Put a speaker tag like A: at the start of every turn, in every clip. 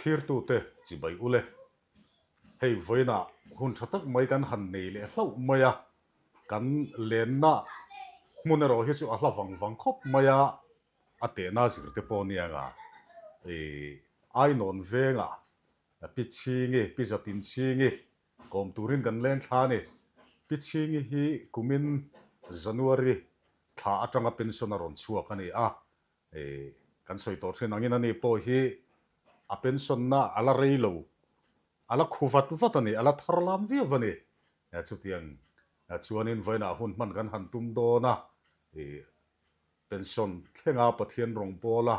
A: Thlirtute chibai ule. Hei vawiinah hun tha tak mai kan han nei leh hlauh mai a, kan lenna hmun erawh hi chu a hla vang vang khawp mai a, a tehna zir te pawh nia nga ih Ainawn vengah Pi Chhingi, Pi Zatin Chhingi kawm turin kan leng thla a ni. Pi Chhingi hi kumin January thla atanga pension a rawn chhuak a ni a, ih kan sawi tawh thin angin ani pawh hi a pension na a la rei lo, a la khu vat vat a ni, a la thar lam viau a ni. Chutiang chuanin vawiinah hun hman kan han tum dawn a, ih Pension thlenga Pathian rawngbawla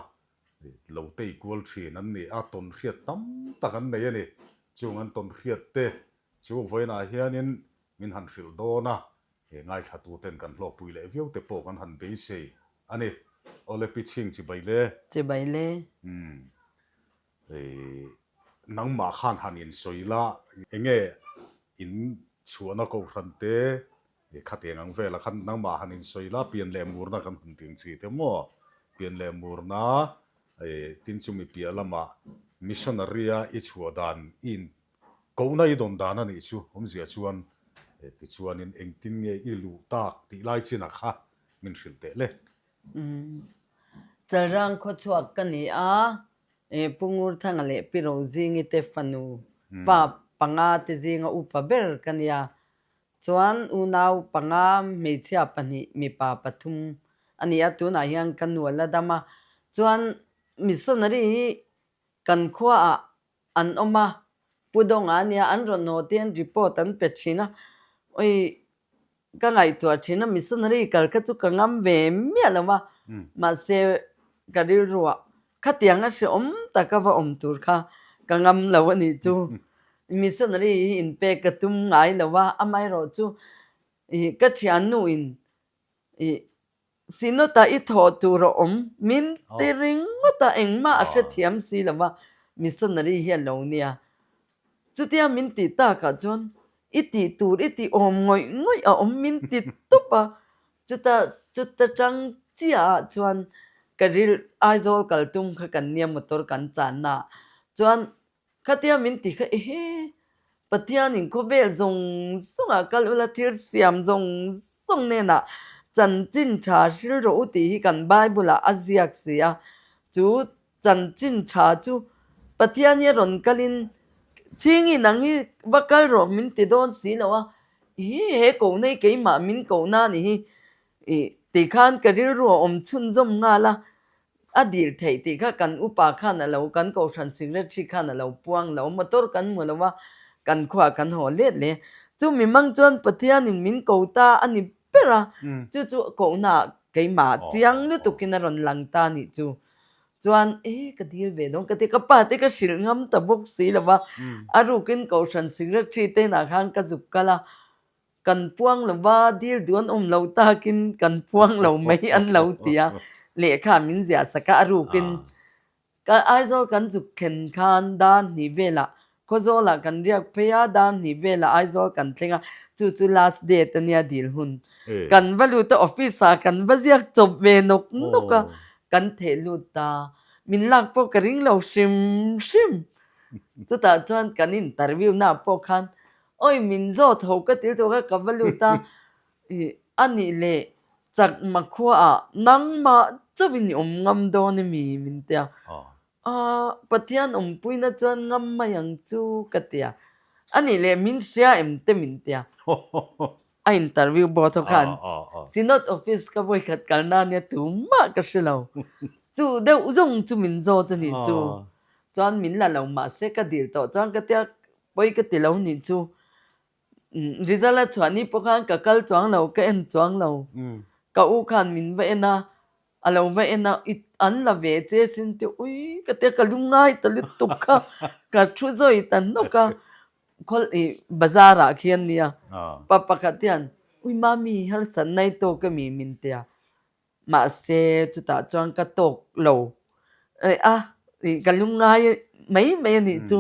A: lo tei kual thin an ni a, tawnhriat tam tak an nei a ni. Chung an tawnhriat te chu vawiinah hianin min han hrilh dawn a, he ngaithlatuten kan hlawkpui leh viau te pawh kan han beisei a ni. Awle Pi Chhing chibai le.
B: Chibai le.
A: Umm. Ih, nangmah khan han insawi la, enge in chhuahna kohhran te I khatiang ang velah khan nangmah han insawi la, pian leh murna kan han tih ang chi te maw? Pian leh murna i tin chumi piah lamah missionary-a i chhuah dan i in kohna i dawn dan a nih chu awmzia chuan tichuanin engtin nge i luh tak tih lai chinah kha min hrilh teh le.
B: Chalrang khawchhuak ka ni a, Pu Ngurthanga leh Pi Rozingi te fanu pa panga te zinga upa ber ka nia. Chuan unau panga, hmeichhia pahnih, mipa pathum a ni a, tunah hian ka nu a la dam a. Chuan missionary hi kan khuaah an awm a, Pu Dawnga a nia, an rawn haw te an report an pe thin a, oi ka ngaihtuah thin a, missionary kal kha chu ka ngam ve miah lo a, mahse ka rilruah Khatiang a hrehawm taka va awm tur kha ka ngam lo a nih chu. Missionary hi inpek ka tum ngai lo a, amaherawh chu ih ka thiannu in ih Synod-ah i thawh tur a awm min ti ringawt a, engmah a hrethiam si lo va, missionary hi a lo nia. Chutia min tih takah chuan i tih tur i tih awm ngawih ngawih a awm min ti tawp a, Chuta chuta chang chiah ah chuan ka ril Aizawl kal tum kha kan nia motor kan channa ah chuan khatia min ti kha ehe Pathian in khawvel zawng zawng ah kal ula thil siam zawng zawng nen ah chanchin tha hril rawh u tih hi kan Bible ah a ziak si a chu chanchin tha chu Pathian hi a rawn kal in chhing in ang hi va kal rawh min ti dawn si lo a Hi he kohna hi keimah min kohna a ni hi ih tih khan ka rilru a awm chhunzawm nghal a, a dil theih tih kha kan upa khan a lo kan kohhran secretary khan a lo puang lo, motor kan hmu lo a, kan khuaah kan haw let leh. Chu mi mang chuan Pathianin min ko ta a ni ber a, chu chu kohnaah keimah chiang lutukin a rawn lang ta a nih chu. Chuan e ka dil ve dawn ka ti ka pa te ka hrilh ngam ta bawk si lo va, a rukin kohhran secretary te inah khan ka zuk kal a, kan puang lo va dil duh an awm lo takin kan puang lo mai an lo ti a, lehkha min ziah sak a, a rukin ka Aizawl kan zuk thlen khan dar hnih velah Khawzawlah kan riak phei a, dar hnih velah Aizawl kan thleng a, chu chu last date a nia dil hun. Kan va lut a, office ah kan va ziak chawp ve nawk nawk a, kan theh lut ta. Min lak pawh ka ring lo hrim hrim. Chutah chuan kan interview na pawh khan, Awi min zawt ho ka til tawh kha ka va lut a, ih a nih leh chakma khuaah nangmah chauhin i awm ngam dawn emi min ti a. Aaa, Pathian awmpuina chuan ngam mai ang chu ka ti a. A nih leh min hria em te min ti a. A interview board ho khan Synod office ka vawikhat kalna ania tumah ka hre lo. Chu deuh zawng chu min zawt a nih chu. Chuan min la lo mahse ka dil tawh chuan ka tia pawi ka ti lo nih chu. Result a chhuah ni pawh khan ka kal chuang lo, ka en chuang lo. Ka u khan min va en a, A lo va en a, i an la ve che sin te ui ka tia ka lungngai ta lutuk kha ka thu zawi ta hnawk a, khawl i bazar ah khian nia pa pakhat hian ui mami harsatna i tawk emi min tia mahse chutah chuan ka tawk lo a i ka lungngai mai mai a nih chu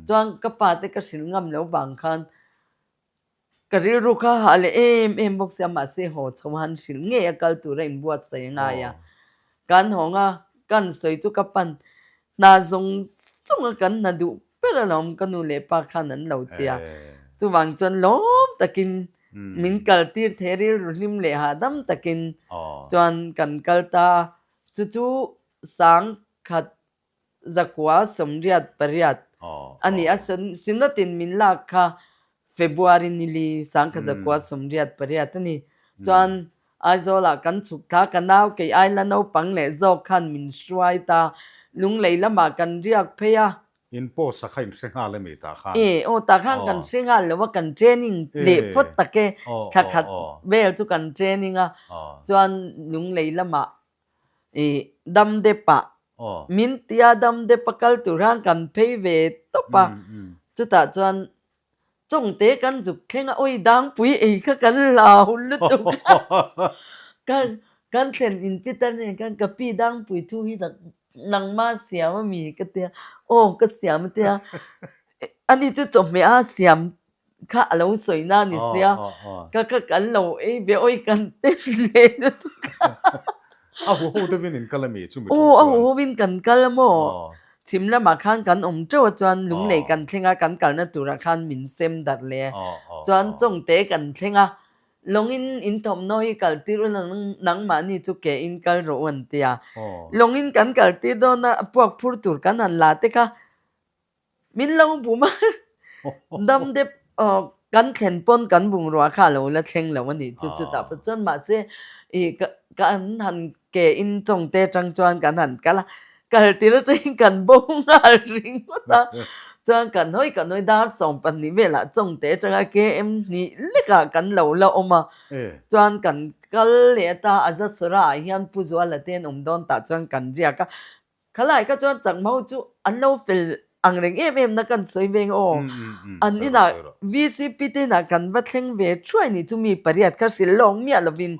B: chuan ka pa te ka hrilh ngam lo vang khan Ka rilru kha hah leh em em bawk sia, mahse haw chho han hrilh ngei a kal tura inbuatsaih a ngai a. Kan hawng a, kan sawi chu ka pan hna zawng zawnga kan hna duh ber alawm ka nu leh pa khan an lo ti a. Chuvang chuan lawm takin min kal tir thei rilru hlim leh hahdam takin chuan kan kal ta. Chu chu sangkhat zakua 88 a ni a, Synod-in min lak kha February nili sangkhat zakua 88 a ni. Chuan Aizawlah kan chhuk thla, ka nau kei ai la naupang leh zawk khan min hruai ta, Lunglei lamah kan riak phei a.
A: In post a kha in hre nghal emi tah khan?
B: E, aw tah khan kan hre nghal lo a, kan training leh phawt tak e, thla khat vel chu kan training a, chuan Lunglei lamah I dam dep ah min tia dam dep a kal tur khan kan phei ve tawp a, chutah chuan chawngte kan zuk thleng a, awi dangpui ei kha kan hlau lutuk a, kan kan thlen in pitar nen khan ka pi dangpui thu hi nangma siam a mi ka tia, aw ka siam a tia, ani chu chawhmeh a siam kha a lo sawi na ni sia ka ka kan lo ei ve awi kan ten leh lutuk a.
A: A hu ho deuhin in kal ami chu mi
B: ṭawng chuan? Aw a hu hovin kan kal a maw? Chhim lamah khan kan awm ṭeuh a chuan lunglei kan thleng a kan kalna turah khan min sem darh leh a chuan chawngte kan thleng a lawngin in thawmhnaw hi kal tir ula nangmahni chu ke in kal rawh u an ti a lawngin kan kal tir dawn a puak phur tur kan han la te kha Min lo bum a, dam dep kan thlen pawn kan bungrua kha a lo la thleng lo a nih chu chutah pawh chuan mahse ih kan han ke in chawngte atang chuan kan han kal a, kal tir atangin kan bo nghal ringawt a, chuan kan hawi kan hawi dar 12 velah chawngte atanga KM hnih lekah kan lo la awm a, chuan kan kal leh ta a Zasura ah hian Pu Zuala te an awm dawn tah chuan kan riak a, Khalai kha chuan chakma chu an lo fel ang reng em em na kan sawi veng aw. An inah VCP te inah kan va thleng ve thuai ni chu mi pariat kha hrilh lawng miah lovin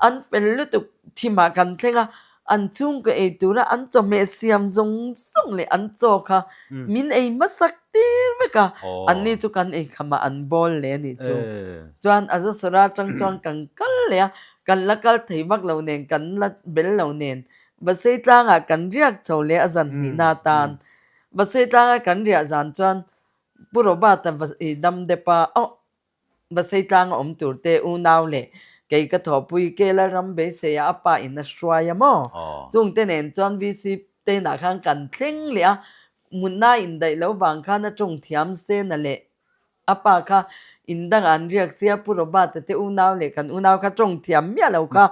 B: an fel lutuk thimah kan thleng a, an chhungkaw ei tura an chawhmeh siam zawng zawng leh an chaw kha min ei hmasak tir vek a, anni chu kan ei khamah an bawl leh a nih chu. Chuan a zasawra atang chuan kan kal leh a, kan la kal thei vak lo nen kan la bel lo nen Vasei tlangah kan riak chho leh a zan hnihna atan. Vasei tlanga kan riah zan chuan Pu Robert-a i dam dep a, Aw, Vasei tlanga awm tur te unau leh kei ka thawhpui Kela ram beiseia a pa in a hruai a maw? Chungte nen chuan VC te inah khan kan thleng leh a, mutna indaih lo vang khan a tawng thiam sena leh A pa kha in dangah an riak sia, Pu Robert-a te unau leh kan unau kha tawng thiam miah lo kha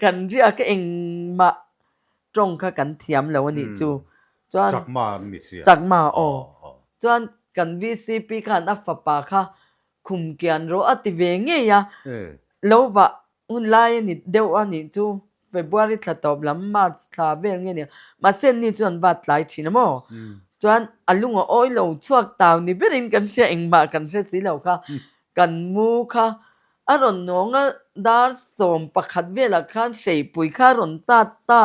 B: kan riak a, engmah tawng kha kan thiam lo a nih chu. Chuan
A: Chakma an ni sia.
B: Chakma aw. Chuan kan VCP khan a fapa kha khum kian rawh a ti ve ngei a, lo vah Hun lai a ni deuh a nih chu February thla tawp lam March thla vel nge nia mahse ni chu an vat tlai thin a maw chuan a lung a awi lo chhuak tau ni berin kan hria engmah kan hre si lo kha kan mu kha a rawn nawng a dar 11 velah khan hreipui kha a rawn tat ta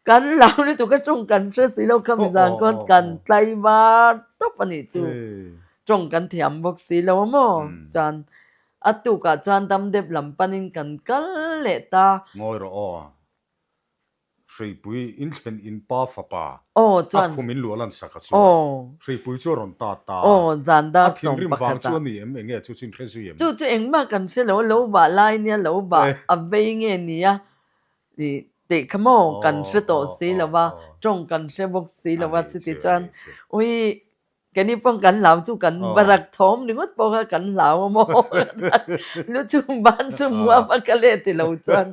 B: kan lau lutuk a tawng kan hre si lo kha mizan khawn kan tlai var tawp a nih chu tawng kan thiam bawk si lo a maw chuan A tukah chuan dam dep lam panin kan kal leh ta.
A: Ngawi rawh aw. Hreipui in thlen in pa fapa.
B: Aw chuan.
A: A khum in luah lan sak a chuan. Aw. Hreipui chu a rawn ta ta.
B: Aw zan dar
A: A thinrim vang chu a ni em? Enge chu chu in hre zui em?
B: Chu chu engmah kan hre lo, lo vah lai nia lo vah a vei nge nia tih kha maw kan hre tawh si lo va, tawng kan hre bawk si lo va chuti chuan ui Kani pawh kan hlau chu kan barak thawm ringawt pawh kha kan hlau a maw? Lu chung ban chu muam a ka let ti lo chuan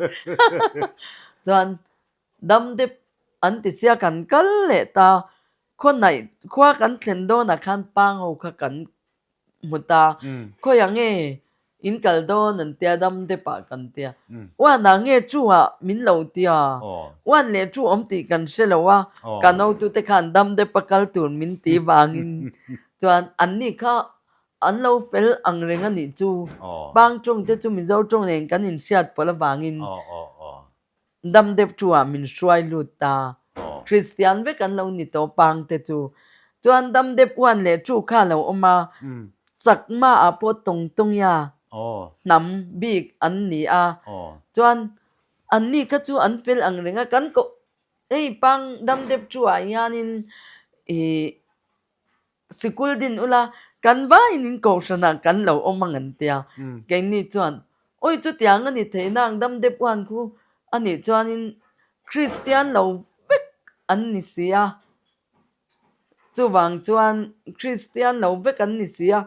B: chuan dam te an ti sia kan kal leh ta khawngaih khua kan thlen dawnah khan pang ho kha kan hmu ta khawiah nge In kal dawn an tia dam dep ah kan tia. Uan ah nge chu ah min lo tia. Uan leh chu awm tih kan hre lo a, kan hotute khan dam dep a kal tur min ti vangin chuan an ni kha an lo fel ang reng a nih chu. Pang tawng te chu Mizo tawng nen kan inhriat pawlh avangin. Dam deuh chu ah min hruai lut ta. Kristian vek an lo ni tawh pang te chu. Chuan dam deuh uan leh chu kha a lo awm a, chakma ah pawh tawng tawng ia hnam bik an ni a. Chuan an ni kha chu an fel ang reng a, kan koh hei pang dam deuh chu ah hianin. Ih sikul din ula kan vaiin in kohhranah kan lo awm ang an tia. Keini chuan awi chutiang a ni thei nang dam dep uan khu a nih chuanin Kristian lo vek an ni si a. Chuvang chuan Kristian lo vek an ni si a,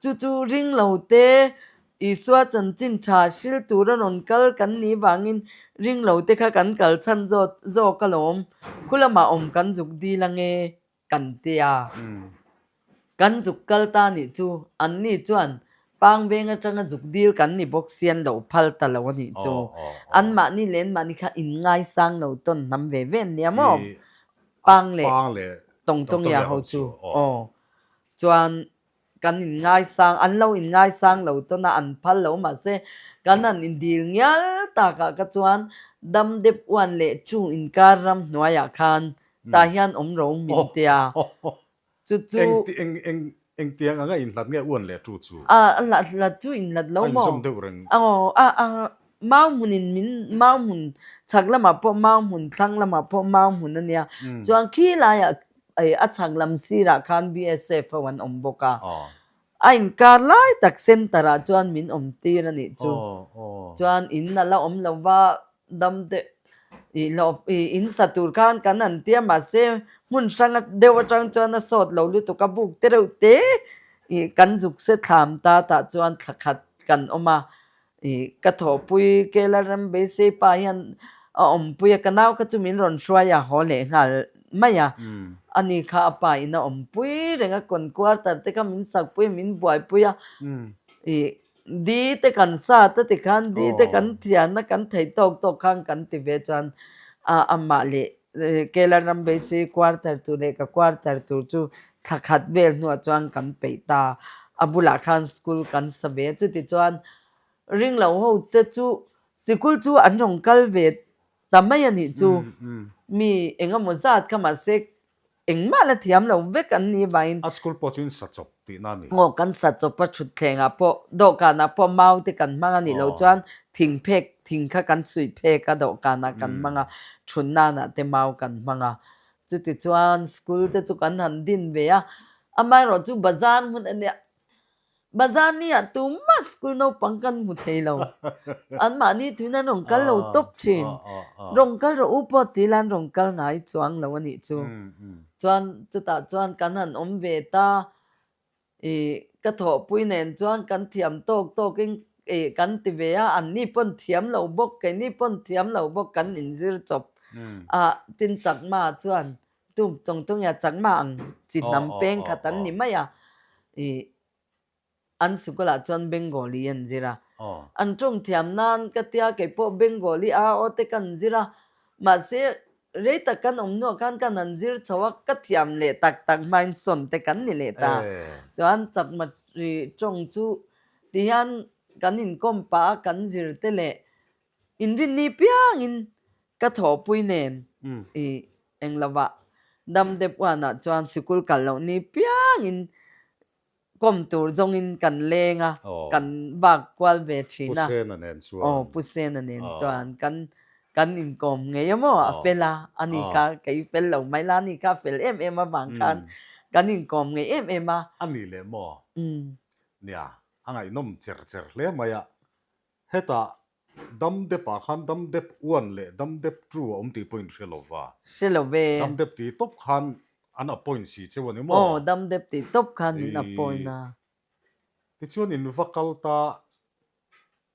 B: chu chu ring lo te Isua chanchin tha hril tura rawn kal kan nih vangin ring lo te kha kan kal chhan zawt zawk alawm, khu lamah awm kan zuk dil ange kan ti a. Kan zuk kal ta nih chu anni chuan Pangveng atanga zuk dil kan ni bawk sian lo phal ta lo a nih chu. Anmahni leh anmahni kha inngaisang lo tawn hnam ve ve an nia maw? Pang leh Tawngtawngia ho chu aw. Chuan kan inngaisang, an lo inngaisang lo tawn a, an phal lo mahse kan han indil ngial takah kha chuan Damdep uan leh chu inkar ram hnuaiah khan tah hian awm ro min tia. Chu chu.
A: Eng eng eng engtiang anga inhlat nge uan leh tu chu?
B: A a hlat hlat chu inhlat lo
A: maw? A inzawm deuh reng.
B: Aw a a mau hmunin min mau hmun chhak lamah pawh mau hmun thlang lamah pawh mau hmun a nia. Chuan khi laiah a chhak lam sirah khan BSF ho an awm bawk a. A inkar lai tak center ah chuan min awm tir a nih chu. Chuan in a la awm lo va dam deuh ih hlawh ih in sa tur khan kan han tia mahse hmun hrang deuh atang chuan a sawt lo lutuk a buk te reuh te ih kan zuk se thlam ta tah chuan thla khat kan awm a. Ih, ka thawhpui Kela ram beisei pa hian a awmpui a, ka nau kha chu min rawn hruai a haw leh nghal mai a. Ani kha a pa in a awmpui reng a, kawn quarter te kha min sakpui a, min buaipui a. Ih, di te kan sat a tikhan di te kan thian a, kan theih tawk tawk khan kan ti ve chuan a amah leh Kela ram beisei quarter tur leh ka quarter tur chu thla khat vel hnuah chuan kan peih ta. A bulah khan school kan sa ve a, chutichuan ringlo ho te chu sikul chu an rawn kal ve ta mai a nih chu. Mi eng emaw zat kha mahse engmah la thiam lo vek an nih vangin.
A: A school pawh chu in sa chawp tihna a ni.
B: Aw, kan sa chawp a, thutthlengah pawh dawhkanah pawh mau te kan hmang a nih loh chuan thing phek thing kha kan suih phek a dawhkanah kan hmang a, thut nanah te mau kan hmang a. Chutichuan school te chu kan han din ve a, amaherawh chu bazar hmun a nia, bazar ni ah tumah school naupang kan hmu thei lo, anmahni thuin an rawn kal lo tawp thin, rawn kal rawh u pawh tih la an rawn kal ngai chuang lo a nih chu. Chuan chutah chuan kan han awm ve ta, Ih, ka thawhpui nen chuan kan thiam tawk tawkin ih kan ti ve a, anni pawn thiam lo bawk, keini pawn thiam lo bawk kan inzir chawp a, tin Chakma chuan tum tawng tawng ia Chakma ang chi hnam peng khat an ni mai a, ih an sikulah chuan Bengali an zir a, an tawng thiam nan ka tia keipawh Bengali a aw te kan zir a, mahse Rei tak kan awm hnuah khan kan han zir chho a, ka thiam leh tak tak hmain sawn te kan ni leh ta. Chuan chakma tawng chu tihian kan inkawm pah a, kan zir te leh inrinni piangin ka thawhpui nen i englovah Damdep uanah chuan sikul kal loh ni piangin Kawm tur zawngin kan leng a, kan vak kual ve thin a.
A: Pu Sena nen chuan.
B: Aw, Pu Sena nen chuan kan kan inkawm ngei a maw, a fel a, ani kha kei fel lo mai la, ani kha fel em em avang khan kan inkawm ngei em em a.
A: A nih leh maw? Nia, a ngaihnawm cher cher hle mai a. Hetah Dam dep ah khan dam dep uan leh dam dep tu a awm tih pawh in hre lo va.
B: Hre lo ve.
A: Dam dep tih tawp khan an appoint si cheu a ni maw?
B: Aw, dam dep tih tawp khan min appoint a.
A: Tichuan in va kal ta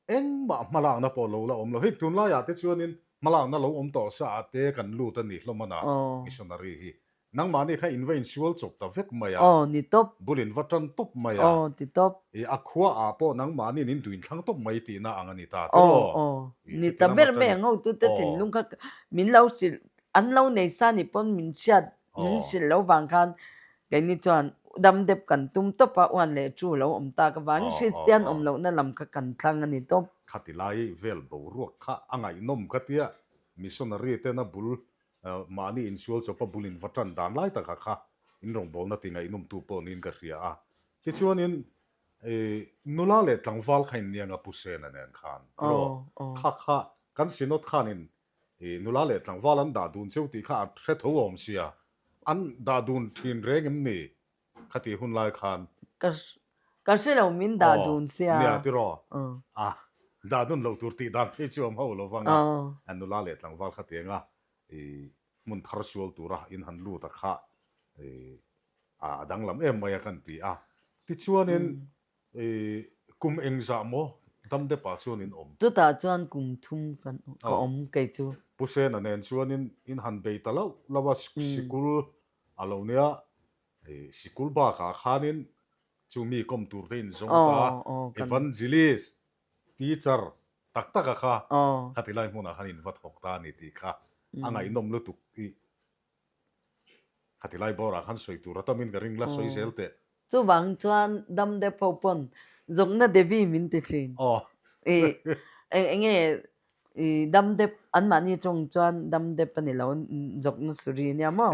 A: engmah hmalakna pawh lo la awm lo. Hei tunlaiah te chuanin hmalakna lo awm tawh sa ah te kan lut a ni hlawm a na missionary hi. Nangmahni kha in va insual chawp ta vek mai a.
B: Aw, ni tawp.
A: Bul in va tan tawp mai a.
B: Aw, ti tawp.
A: I a khua ah pawh nangmahniin in duin thlang tawp mai tihna ang a ni ta tiraw?
B: Aw, aw. Ni ta ber mai ang hotute thinlung kha min lo hrilh, an lo nei sa ni pawn min hriat, min hrilh lo vang khan keini chuan dam dep kan tum tawp a, uan leh chu lo awm tak avangin Kristian awm lohna lam kha kan thlang a ni tawp.
A: Khati lai vel boruak kha a ngaihnawm ka tia, missionary tena bul Mahni insual chawpa bul in va tan dan lai takah kha in rawngbawlna ti ngaihnawmtu pawh niin ka hria a. Tichuanin nula leh tlangval kha in niang a Pu Sena nen khan tiraw? Kha kha kan Synod khanin nula leh tlangval an dah dun cheu tih kha a hre tho awm sia. An dah dun thin reng em ni khati hun lai khan?
B: Ka ka hre lo min dah dun sia.
A: Nia tiraw? A dah dun loh tur tih dan phei chu awm ho lo vang a, a nula leh tlangval khatiang a i hmun thar sual tura in han lut a kha i a danglam em mai a kan ti a. Tichuanin I kum engzah maw Damdepa chuan in awm?
B: Chutah chuan kum thum kan ka awm kei chu.
A: Pu Sena nen chuan in in han bei ta loh loh a, sikul a lo nia, i sikul bakah khanin chu mi kawm tur te in zawng ta, Evangelist, teacher tak tak a kha, khati lai hmunah khan in va thawk ta a ni tih kha a ngaihnawm lutuk i Khati lai bawrah khan sawi tur a tamin ka ring la sawi zel teh.
B: Chuvang chuan dam deuh pho pawn Zawkna Devi min ti thin. I eng nge i dam dep anmahni tawng chuan dam dep a ni lo Zawkna Suri nia maw?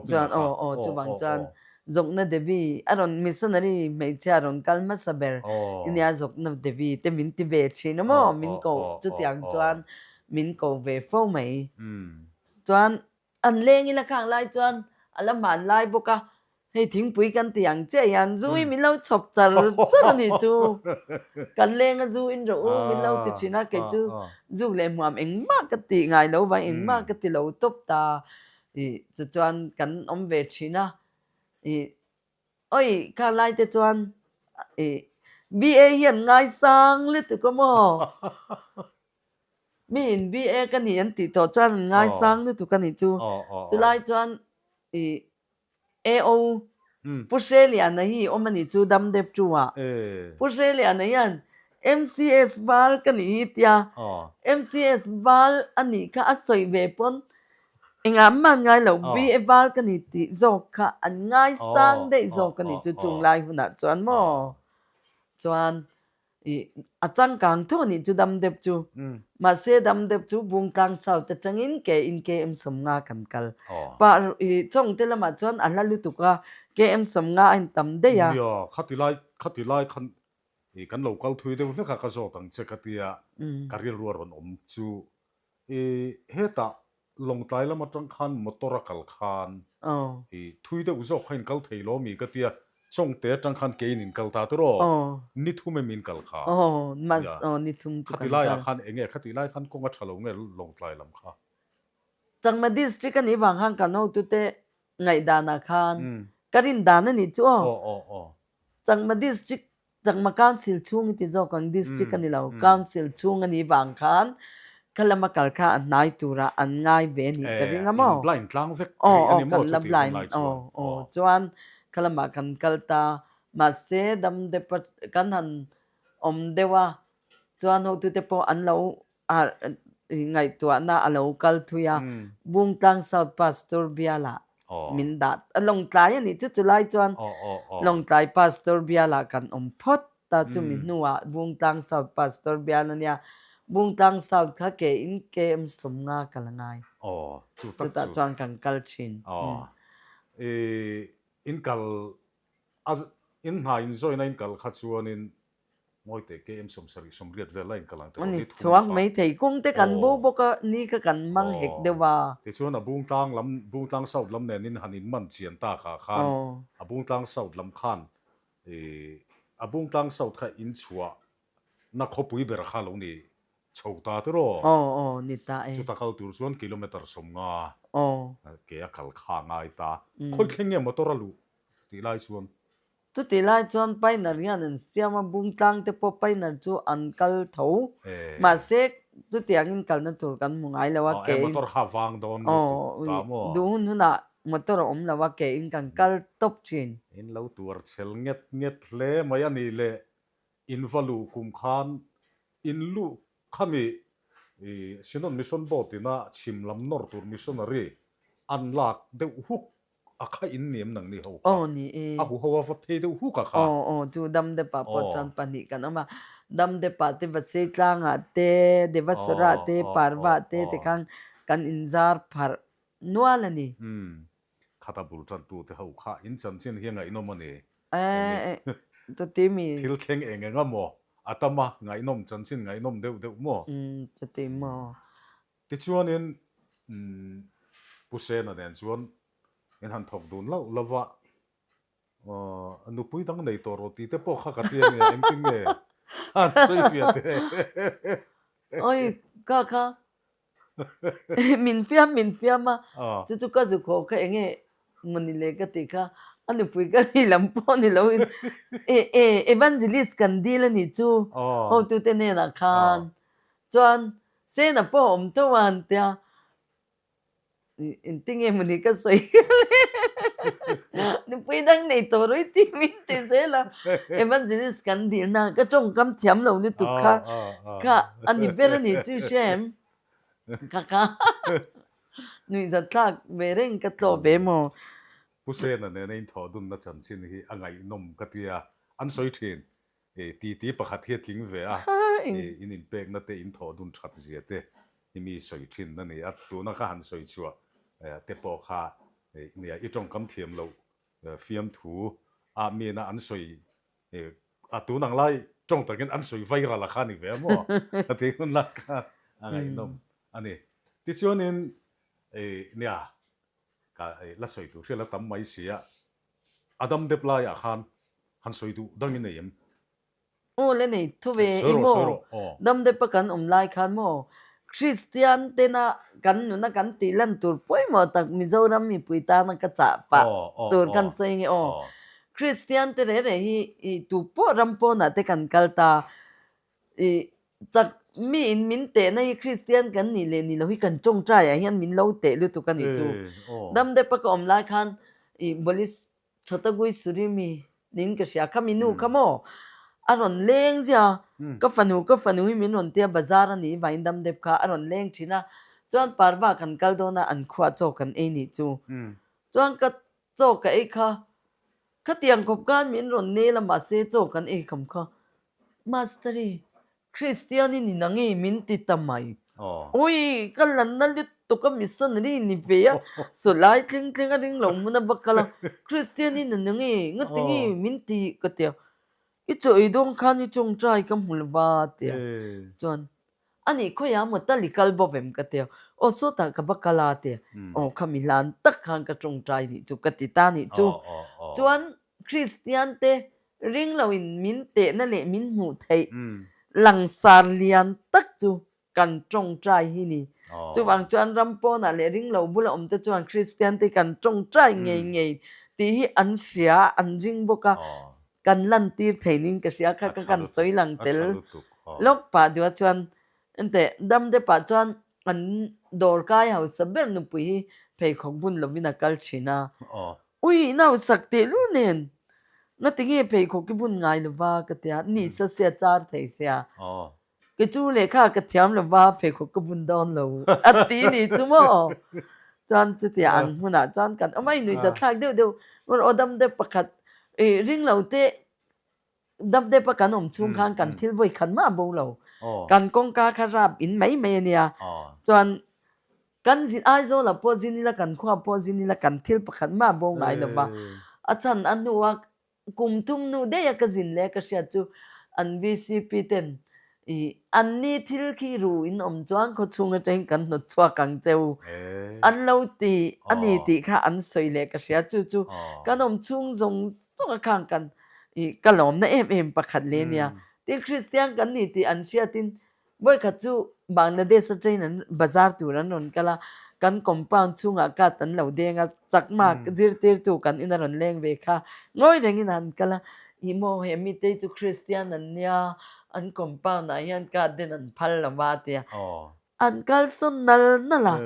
B: Chuan aw aw chuvang chuan Zawkna Devi a rawn missionary hmeichhia a rawn kal hmasa ber i nia Zawkna Devi te min ti ve thin a maw min ko chutiang chuan min ko ve fo mai. Chuan An leng ila khang lai chuan a la hman lai bawk a, hei thingpui kan ti ang chiah hian zu hi min lo chhawp char char a nih chu. Kan leng a zu in rawh u min lo ti thin a, kei chu zuk leh hmuam engmah ka tih ngai lo vang engmah ka ti lo tawp ta ih chu chuan kan awm ve thin a ih awi khang lai te chuan ih BA hi an ngaisang lutuk a maw. Mi in BA ka nih an tih tawh chuan an ngaisang lutuk a nih chu. Chulai chuan ih AO Pu Hreliana hi awm a nih chu dam dep tu ah. Pu Hreliana hian MCS val ka nih hi tia MCS val a nih kha a sawi ve pawn engah mah an ngai lo BA val ka ni tih zawk kha an ngaisang daih zawk a nih chu chunglai hunah chuan maw chuan I a changkang tho nih chu dam deuh chu. Mahse dam deuh chu Bungtlang South atangin ke in KM 50 kan kal. Pa i Chawngte lamah chuan a hla lutuk a, KM 50 a in tam daih a.
A: Nia, khati lai khati lai khan i kan lo kal thui deuh hlek a ka zawt ang che ka tia ka rilru a rawn awm chu i hetah Lawngtlai lam atang khan motor a kal khan i thui deuh zawk kha in kal thei lo mi ka tia Chawngte atang khan keiin in kal ta tiraw ni thum em in kal kha nia khati laiah khan eng nge khati lai khan kawng a tha lo nge Lawngtlai lam kha.
B: Changma district a nih vang khan kan hotute ngaihdanah khan ka rin dan a nih chu aw Changma district Chakma Council chhung i ti zawk ang, District a ni lo, Council chhung a nih vang khan kha lama kal kha a hnai turah an ngai ve a nih ka ring a maw?
A: In blind tlang vek rih a ni maw chutih hun lai chuan?
B: Aw, aw, chuan kha lamah kan kal ta, mahse dam dep a kan han awm deuh a, chuan hotute pawh an lo ngaihtuahna a lo kal thui a, Bungtlang South Pastor bialah min dah a, Lawngtlai a nih chu chulai chuan Lawngtlai Pastor bialah kan awm phawt ta, chumi hnuah Bungtlang South Pastor bial a nia, Bungtlang South kha ke in KM 50 ka la ngai, chutah chuan kan kal thin.
A: In kal a in hna in join a in kal kha chuanin Mawite KM 70 80 vel la in kal ang tiraw
B: ni thum kha. Maithei kawng te kan bo bawk a ni kha kan mang hek deuh a.
A: Tichuan a Bungtlang lam Bungtlang South lam nen in han in man chian tak ah khan a Bungtlang South lam khan ih a Bungtlang South kha in chhuah na khawpui ber kha lo ni chho ta tiraw.
B: Aw aw ni ta e.
A: Chuta kal tur chuan kilometer 50 ke a kal kha a ngai ta. Khawi thleng nge motor a luh tih lai chuan
B: Chutih lai chuan Painer hian an siam a, Bungtlang te pawh Painer chu an kal tho. Mahse, chutiangin kalna tur kan hmu ngai lo a, ke in duh hun hunah motor a awm lo a, ke in kan kal tawp thin.
A: In lo tuar chhel nget nget hle mai a nih le, in va luh kum khan in luh khami Synod Mission Board ina chhim lam nawr tur missionary an lak deuh huk A kha in ni em nang ni ho kha?
B: Aw ni e.
A: A hu ho a va phei deuh huk a kha.
B: Aw aw chu Damdepa pawh chuan pahnih kan awm a. Damdepa te Vaseitlang ah te, Devasura ah te, Parva ah te tikhan kan inzar pharh nual a ni.
A: Umm. Khata bul tan tu te ho kha in chanchin hi a ngaihnawm a ni.
B: Eh chuti mi.
A: Thil thleng eng eng a maw? A tam a ngaihnawm chanchin ngaihnawm deuh deuh maw?
B: Umm chuti maw?
A: Tichuanin umm Pu Sena nen chuan. In han thawk dun lauh lauh va, aw nupui dang nei tawh rawh tih te pawh kha ka ti a nia, engtin nge han sawi fiah teh?
B: Awi ka kha min fiam min fiam a, chu chu ka zuk haw kha enge mawni le ka tih kha a nupui ka ni lam pawh ni loin e e evangelist kan dil a nih chu hotute hnenah khan chuan Sena pawh a awm tho a han tia. Engtinge mawni ka sawi nupui dang nei tawh rawih tih min ti zel a, evangelist kan dilna ka tawngkam thiam lo lutuk kha kha a ni ber a ni chu i hria em? Ka kha nuihzat thlak ve reng ka tlawh ve maw?
A: Pu Sena nena inthawh dunna chanchin hi a ngaihnawm ka tia an sawi thin. Titi pakhat hi a tling ve a, in inpekna te, in thawh dun that zia te hi mi sawi thin a ni a, tuna ka han sawi chhuah te pawh kha nia i tawngkam thiam loh fiamthu a mina an sawi a tun ang lai tawng takin an sawi viral a kha ni ve a maw a tih hun lai khan a ngaihnawm a ni. Tichuanin nia ka la sawi tur hriat la tam mai si a, A dam dep laiah khan han sawi duh dang i nei em?
B: Aw le nei thu ve i maw? Dam depa kan awm lai khan maw Kristian tena kan nuna kan tih lan tur pawimawh tak Mizoram mipui tana ka chah pah tur kan sawi nge aw. Kristian te reh reh hi i tu pawh ram pawnah te kan kal ta i chak mi in min tehna hi Kristian kan nih leh nih loh hi kan tawngtai ah hian min lo teh lutuk a nih chu. Dam depa ka awm lai khan i Bolis Chhotagui Surimi niin ka hria kha minu kha maw a rawn leng zia ka fanu ka fanu hi min rawn tia bazar a nih vangin dam dep kha a rawn leng thin a chuan parva kan kal dawn a an khuah chaw kan ei nih chu chuan ka chaw ka ei kha khatiang khawp khan min rawn nel a mahse chaw kan ei kham kha Masteri Kristian i ni nange min ti ta mai. Awi, ka lanna lutuk a missionary ni ve a, sawlai thleng thleng a ring lo hmun a va kal a, Kristian i ni nange, ngati nge min ti ka ti a, i chaw ei dawn khan i tawngtai ka hmu lo va ti a, chuan ani khawiah maw tal i kal bo vem ka ti a, aw sawtah ka va kal a ti a, aw khami hlan tak khan ka tawngtai nih chu ka ti ta nih chu, chuan Kristian te Ring loin min tehna leh min hmuh theih langsar lian tak chu kan tawngtai hi ni. Chuvang chuan ram pawnah leh ring lo bula awm te chuan Kristian te kan tawngtai ngei ngei tih hi an hria, an ring bawk a, kan lantir thei niin ka hria kha ka kan sawi lang tel lawk pah duh a chuan enteh dam te pah chuan an dawrkai hausa ber nupui hi pheikhawk bun lovin a kal thin a. Ui, nausak teh lu nen ngati nge pheikhawk i bun ngai lova ka tia, nisa sia char thei sia. Kei chu lehkha ka thiam lova pheikhawk ka bun dawn lo a ti ni chu maw. Chuan chutia ang hmunah chuan kan awm a, i nuihzat thlak deuh deuh aw dam deuh pakhat i ring lo teh Dap dep a kan awm chhung khan kan thil vawi khat mah bo lo. Kan kawngka kha rap in mai mai a nia. Chuan kan zin Aizawl ah pawh zin ila kan khua pawh zin ila kan thil pakhat mah bo ngai lo va. A chhan a hnu a kum thum hnu daih a ka zin leh ka hriat chu an VCP ten I an ni thil khi ru in awm chuan khawchhung atangin kan hnawt chhuak ang che u. An lo ti a ni tih kha an sawi leh ka hria. Chu chu kan awm chhung zawng zawng a khang kan i ka lawmna em em pakhat leh nia. Tin Kristian kan ni tih an hriatin vawikhat chu Bangladesh atangin an bazar tur an rawn kal a, kan compound chhungah kat an lo deng a, chakma zirtirtu kan ina rawn leng ve kha ngawi rengin an kal a. Ih maw he mite chu Kristian an nia, an compound ah hian card den an phal lo va tia an kalsawn nal nal a,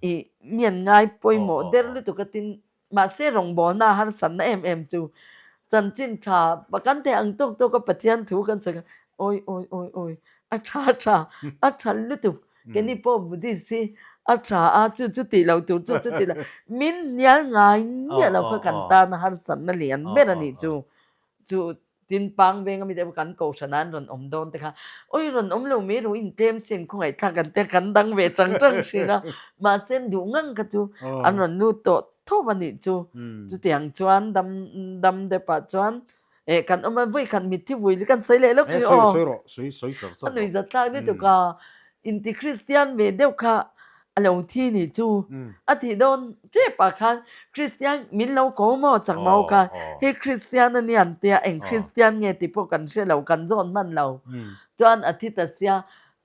B: ih mi an ngai pawimawh der lutuk a tin mahse rawngbawlna a harsatna em em chu chanchin tha kan theih ang tawk tawk a Pathian thu kan sawi kha awi awi awi awi a tha a tha a tha lutuk keini pawh Buddhist hi a tha a chu chu tih loh tur chu chu tih loh min hnial ngai miah lo kha kan tan a harsatna lian ber a nih chu chu Tin pang veng ami te pawh kan kohhran ah an rawn awm dawn te kha awi rawn awm lo mai ru in tlem sin khawngaih thlak an tia kan dang ve tang tang thin a mahse an duh ngang kha chu an rawn lut tawh tho a nih chu chutiang chuan dam dam dep ah chuan eh kan awm a vawi khat mitthi vui kan sawi leh lawk ni aw a nuihzat thlak lutuk a inti Kristian ve deuh kha. A lo thi nih chu a thih dawn tep ah khan Kristian min lo ko maw chakma ho khan hei Kristian a nia an tia eng Kristian nge tih pawh kan hre lo kan zawn hman lo chuan a thi ta sia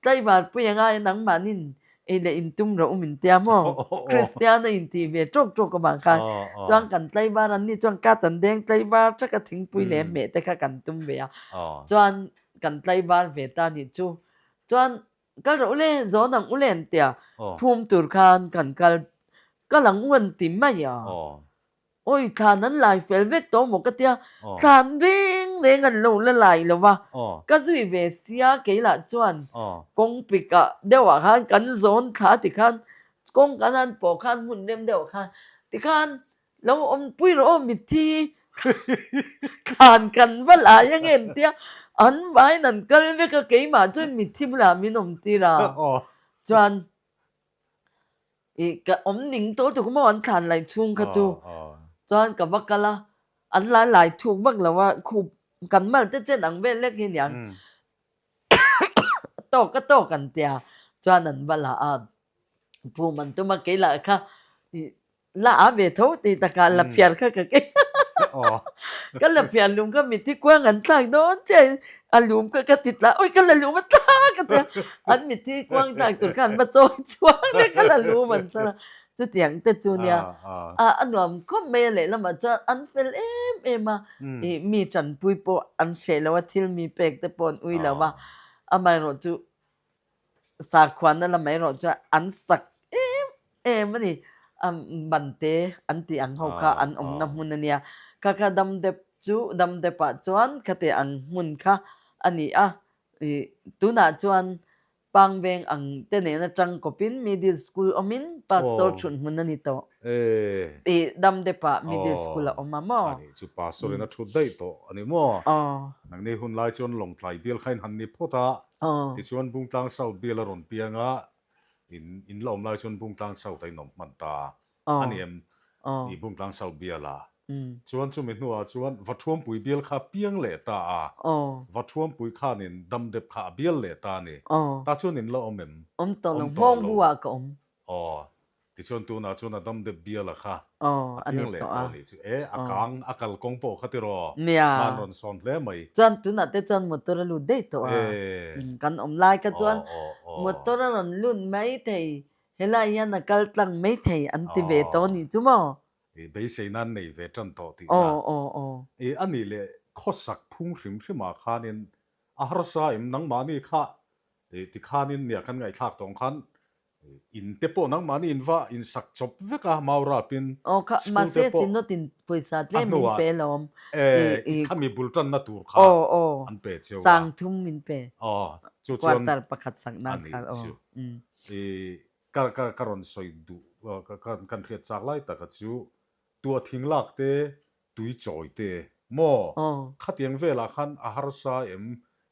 B: tlaivar pui anga nangmahnin ei leh in tum rawh u min tia maw Kristian a intih ve tawk tawk avang khan chuan kan tlaivar an ni chuan kat an deng tlaivar thaka thingpui leh hmeh te kha kan tum ve a chuan kan tlaivar ve ta nih chu chuan Kal rawh ule, zawn ang ule an tia, phum tur khan kan kal kal ang u an ti mai a. Awi thlan an lai fel vek tawh maw ka tia, thlan reng reng an lo la lai lo va, ka zui ve sia kei lah chuan kawng pik ah deuh ah khan kan zawn thla tikhan kawng kan han pawh khan hmun rem deuh ah khan tikhan Lo awmpui rawh aw mitthi thlan kan va lai ange an tia, an vaiin an kal vek a keimah chuan mitthi bulah min awm tir a, chuan ih ka awm ning tawh tuk maw an thlan laih chhung kha chu, chuan ka va kal a, an lai lai thuk vak lo a, khup kan mal te chen ang vel lek hi aniang, a tawk a tawk an tia, chuan an va la a, phum an tum a keilah kha ih La a ve tho tih takah la phiar kha ka keng a. Ka la phiar lum kha mitthi kuang an thlak dawn chiah in a lum kha ka ti tla awi ka la lum a tla ka ti a. An mitthi kuang thlak tur kha an va chawi chhuak nia ka la lum an chhan a. Chutiang te chu nia a a nuam khawp mai a lehlamah chuan an fel em em a. Ih mi tanpui pawh an hreh lo a thil mi pek te pawh an ui lo a. Amaherawh chu Sakhuana lam erawh chuan an sak em em a ni. Bante an tih ang ho kha an awmna hmun a nia. Kha kha Damdep chu Damdepah chuan khate ang hmun kha a ni a. Ih tunah chuan Pangveng ang te nen atang kawpin middle school awmin pastor thut hmun a ni tawh. Ih Damdepah middle school a awm a maw?
A: A nih chu pastor in a thut daih tawh a ni maw? Nangni hun lai chuan Lawngtlai bial kha in han ni phawt a. Tichuan Bungtlang South bial a rawn piang a, in in la awm lai chuan Bungtlang South a inawm hman ta a ni em? I Bungtlang South bial a. Chuan chumi hnuah chuan Vathuampui bial kha a piang leh ta a, Vathuampui khanin Damdep kha a bial leh ta a ni. Ta chuan in la awm em?
B: Awm tawh lo, Hmawngbu ah ka awm.
A: Aw, tichuan tunah chuan a dam dep bial a kha a piang leh tawh nih chu. E, a kang, a kal kawng pawh kha tiraw?
B: Nia.
A: Hman rawn sawn hle mai.
B: Chuan tunah te chuan motor a lut daih tawh a. Kan awm lai kha chuan motor a rawn lut mai thei, helai hian a kal tlang mai thei an ti ve tawh nih chu maw?
A: Beisei nan nei ve tan tawh tihna. E, a nih leh khawsak phung hrim hrimah khanin a harsa em nangmahni kha tikhanin nia kan ngaihthlak tawh ang khan In te pawh nangmahni in va in sak chawp vek a, mau rapin
B: Aw kha,
A: school te
B: mahse
A: pawh
B: Synod in pawisa
A: a
B: tlem min
A: hnuah
B: pe alawm.
A: e
B: I, i,
A: khami bul tanna tur kha
B: aw, aw,
A: an pe cheu a.
B: sang thum min pe.
A: Aw, chu chuan
B: Quarter pakhat sak
A: a
B: nan
A: nih
B: kha, aw,
A: chu.
B: umm.
A: I ka ka ka rawn sawi duh ka ka kan hriat chak lai taka chu tuah thing lak te, tui chawi te maw
B: Aw.
A: khatiang velah khan a harsa em?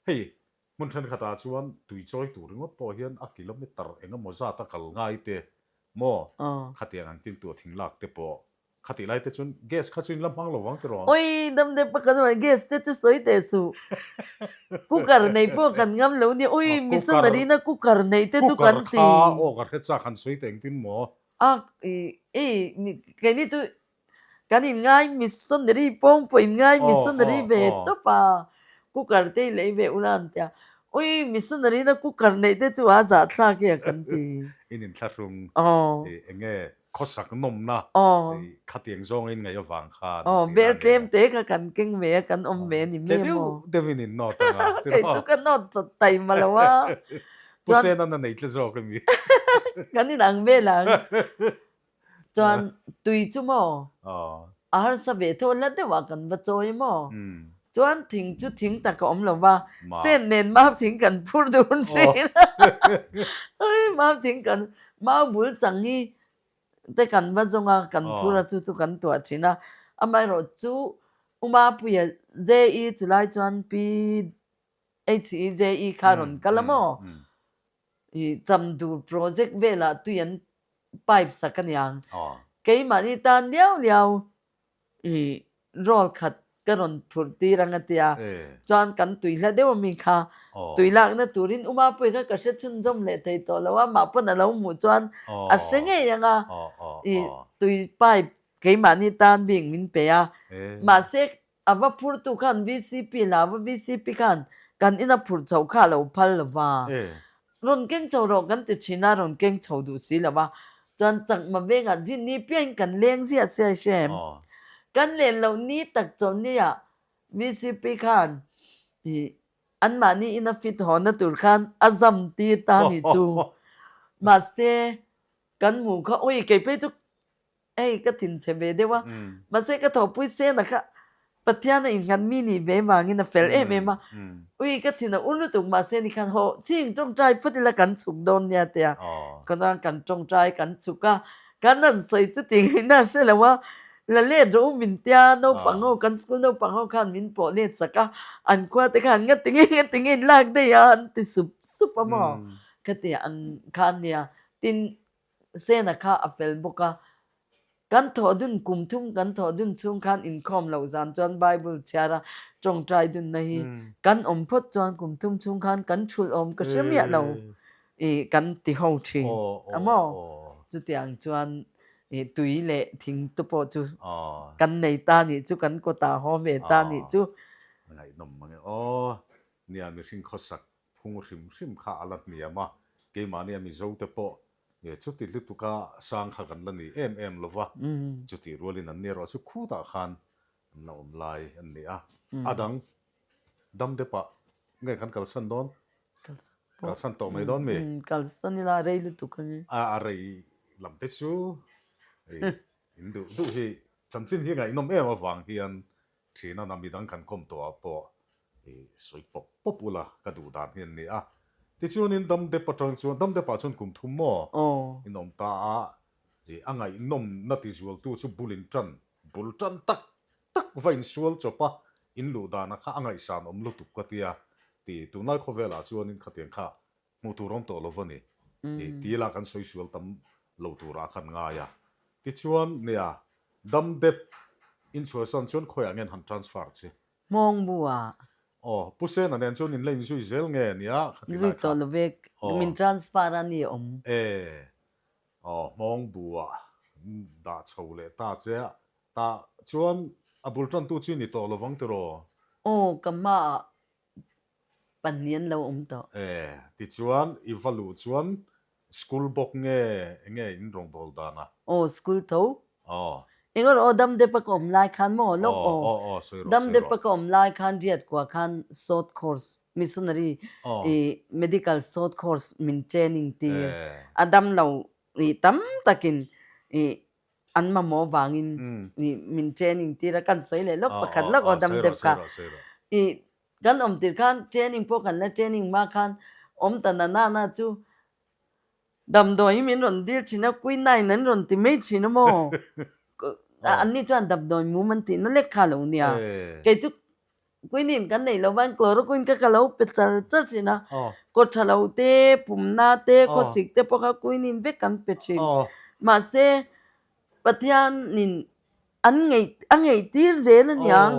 A: Hei Hmun thenkhatah chuan tui chawi tur ringawt pawh hian a kilometer eng emaw zat a kal ngai te maw? Khatiang ang tin tuah thing lak te pawh khatih lai te chuan gas kha chu in la hmang lo vang tiraw?
B: Oi, dam deuh pakhat chuan gas te chu sawi teh suh. Cooker nei pawh kan ngam lo nia. Oi, missionary na cooker nei te chu kan ti.
A: Cooker kha aw ka hre chak han sawi teh engtin maw?
B: A, i, keini chu Kan inngai missionary pawng pawh inngai missionary ve tawp a, cooker te i lei ve ula an ti a, ui missionary na cooker neih te chu a zahthlak hi a kan ti.
A: In inthlahrung eng nge khawsak nawmna khatiang zawnga in ngaih avang khan
B: Aw bel tlem te kha kan keng ve a kan awm ve a ni
A: mai a maw. Tle deuh deuhin in nawt ang a.
B: Kei chu ka nawt taima lo a.
A: Pu Senan a nei tle zawk emi.
B: Kan inang vel ang. Chuan tui chu maw a harsa ve tho la deuh ah kan va chawi maw? Chuan thing chu thing tak a awm lo va, sen nen mau thing kan phur dun thin a, mau thing kan mau bul chang hi te kan va zawng a, kan phur a chu chu kan tuah thin a, amaherawh chu U Mapuia JE chulai chuan Pi HEJE kha rawn kal a maw? I chamdur project velah tui an pipe sak a niang. Keimahni tan liau liau i roll khat. Ka rawn phurh tir ang a ti a, chuan kan tui hla deuh ami kha tui lakna turin u Mapuii kha ka hre chhunzawm leh thei tawh lo a, mah pawn a lo hmuh chuan a hre ngei ang a, i tui pipe keimahni tan bik min pe a, mahse a va phurtu khan VCP la va VCP khan kan ina phurh chhoh kha a lo phal lo va. Rawn keng chho rawh kan ti thin a, rawn keng chho duh si lo a, chuan chakma vengah zin ni piangin kan leng ziah sia i hre em? Kan len loh ni tak chawlh nia VCP khan ih anmahni ina fit hawnna tur khan a zam tir ta ni chu. Mahse kan hmuh kha ui kei phei chu Hei ka thinchhe ve deuh a, mahse ka thawhpui sena kha Pathian a innghat mi nih ve vangin a fel em em a, ui ka thin a ur lutuk mahse ni khan haw ching tawngtai phawt ila kan chhuk dawn nia tia ka chuan kan tawngtai kan chhuk a, kan rawn sawi chu tih ngaihna a hre lo a, la let rawh u min tia naupang ho kan school naupang ho khan min pawh let sak a, an khua te khan nga tinge nga tinge in lak daih a an ti sup sup a maw ka ti ang khan nia tin Sena kha a fel bawk a, kan thawh dun kum thum kan thawh dun chhung khan inkhawm loh zan chuan Bible chhiar a tawngtai dunna hi kan awm phawt chuan kum thum chhung khan kan thulh awm ka hre miah lo i kan ti ho thin a maw? Chutiang chuan i tui leh thing te pawh chu kan nei ta nih chu kan kawtah haw ve ta nih chu.
A: Ngaihnawm mang e aw, nia mihring khawsak Phung hrim hrim kha a la hniam a, keimahnia Mizo te pawh chuti lutuka sang kha kan la ni em em lo va, chutih rualin an ni erawh chu khutah khan an la awm lai an ni a. A dang dam depah nge kan kalsan dawn? Kalsan tawh mai dawn mi?
B: Kalsan ila a rei lutuk ang e.
A: A rei lam te chu in duh duh hi chanchin hi ngaihnawm em avang hian Ṭhina na midang kan kawm tawh ah pawh i sawi pawp pawp ula ka duh dan hi an ni a. Tichuanin Damdep atang chuan, Damdep ah chuan kum thum maw in awm ta a, i a ngaihnawm na ti zualtu chu bul in ṭan, bul ṭan tak tak va insual chawp a, in luh dana kha a ngaihsan awm lutuk ka tia, ti tunlai khawvel ah chuanin khatiang kha Hmuh tur awm tawh lo va ni. I ti la kan sawi sual tam lo turah khan ngai a. Tichuan, nia, dam dep inchhuahsan chuan khawiah nge an han transfer che?
B: Hmawng bu ah.
A: Aw, Pu Sena nen chuan in la inzui zel nge nia kha ti lai kha.
B: Zui tawh lo ve, min transfer a ni awm.
A: E, aw, hmawng bu ah dah chho leh ta che a, tah chuan a bul tantu chu i ni tawh lovang tiraw?
B: Aw, ka hmaah Pahnih an lo awm tawh.
A: E, tichuan i va luh chuan school bawk nge enge in rawngbâwl dan a?
B: Aw, school tho.
A: Aw.
B: Eng erawh aw, Damdepa ka awm lai khan maw? Lawk aw.
A: Aw, aw, sawi rawh, sawi rawh.
B: Damdepa ka awm lai khan riat kua khan short course, missionary i medical short course min training tir. A damlo i tam takin i an mamawh vangin i min training tir a, kan sawi leh lawk pakhat lawk aw Damdep kha. I Kan awm tir khan training pawh kan la training hma khan awm ta na na na chu damdawi hi min rawn dil thin a, quinine an rawn ti mai thin a maw? Anni chuan damdawi mum an tihna lek kha lo nia. Kei chu quinine kan neih loh vangin chloroquine kha ka lo pe char char thin a, kaw tha lo te, pumna te, khawsik te pawh kha quinine vek kan pe thin. Mahse Pathianin An ngeih a ngeih tir zel a niang.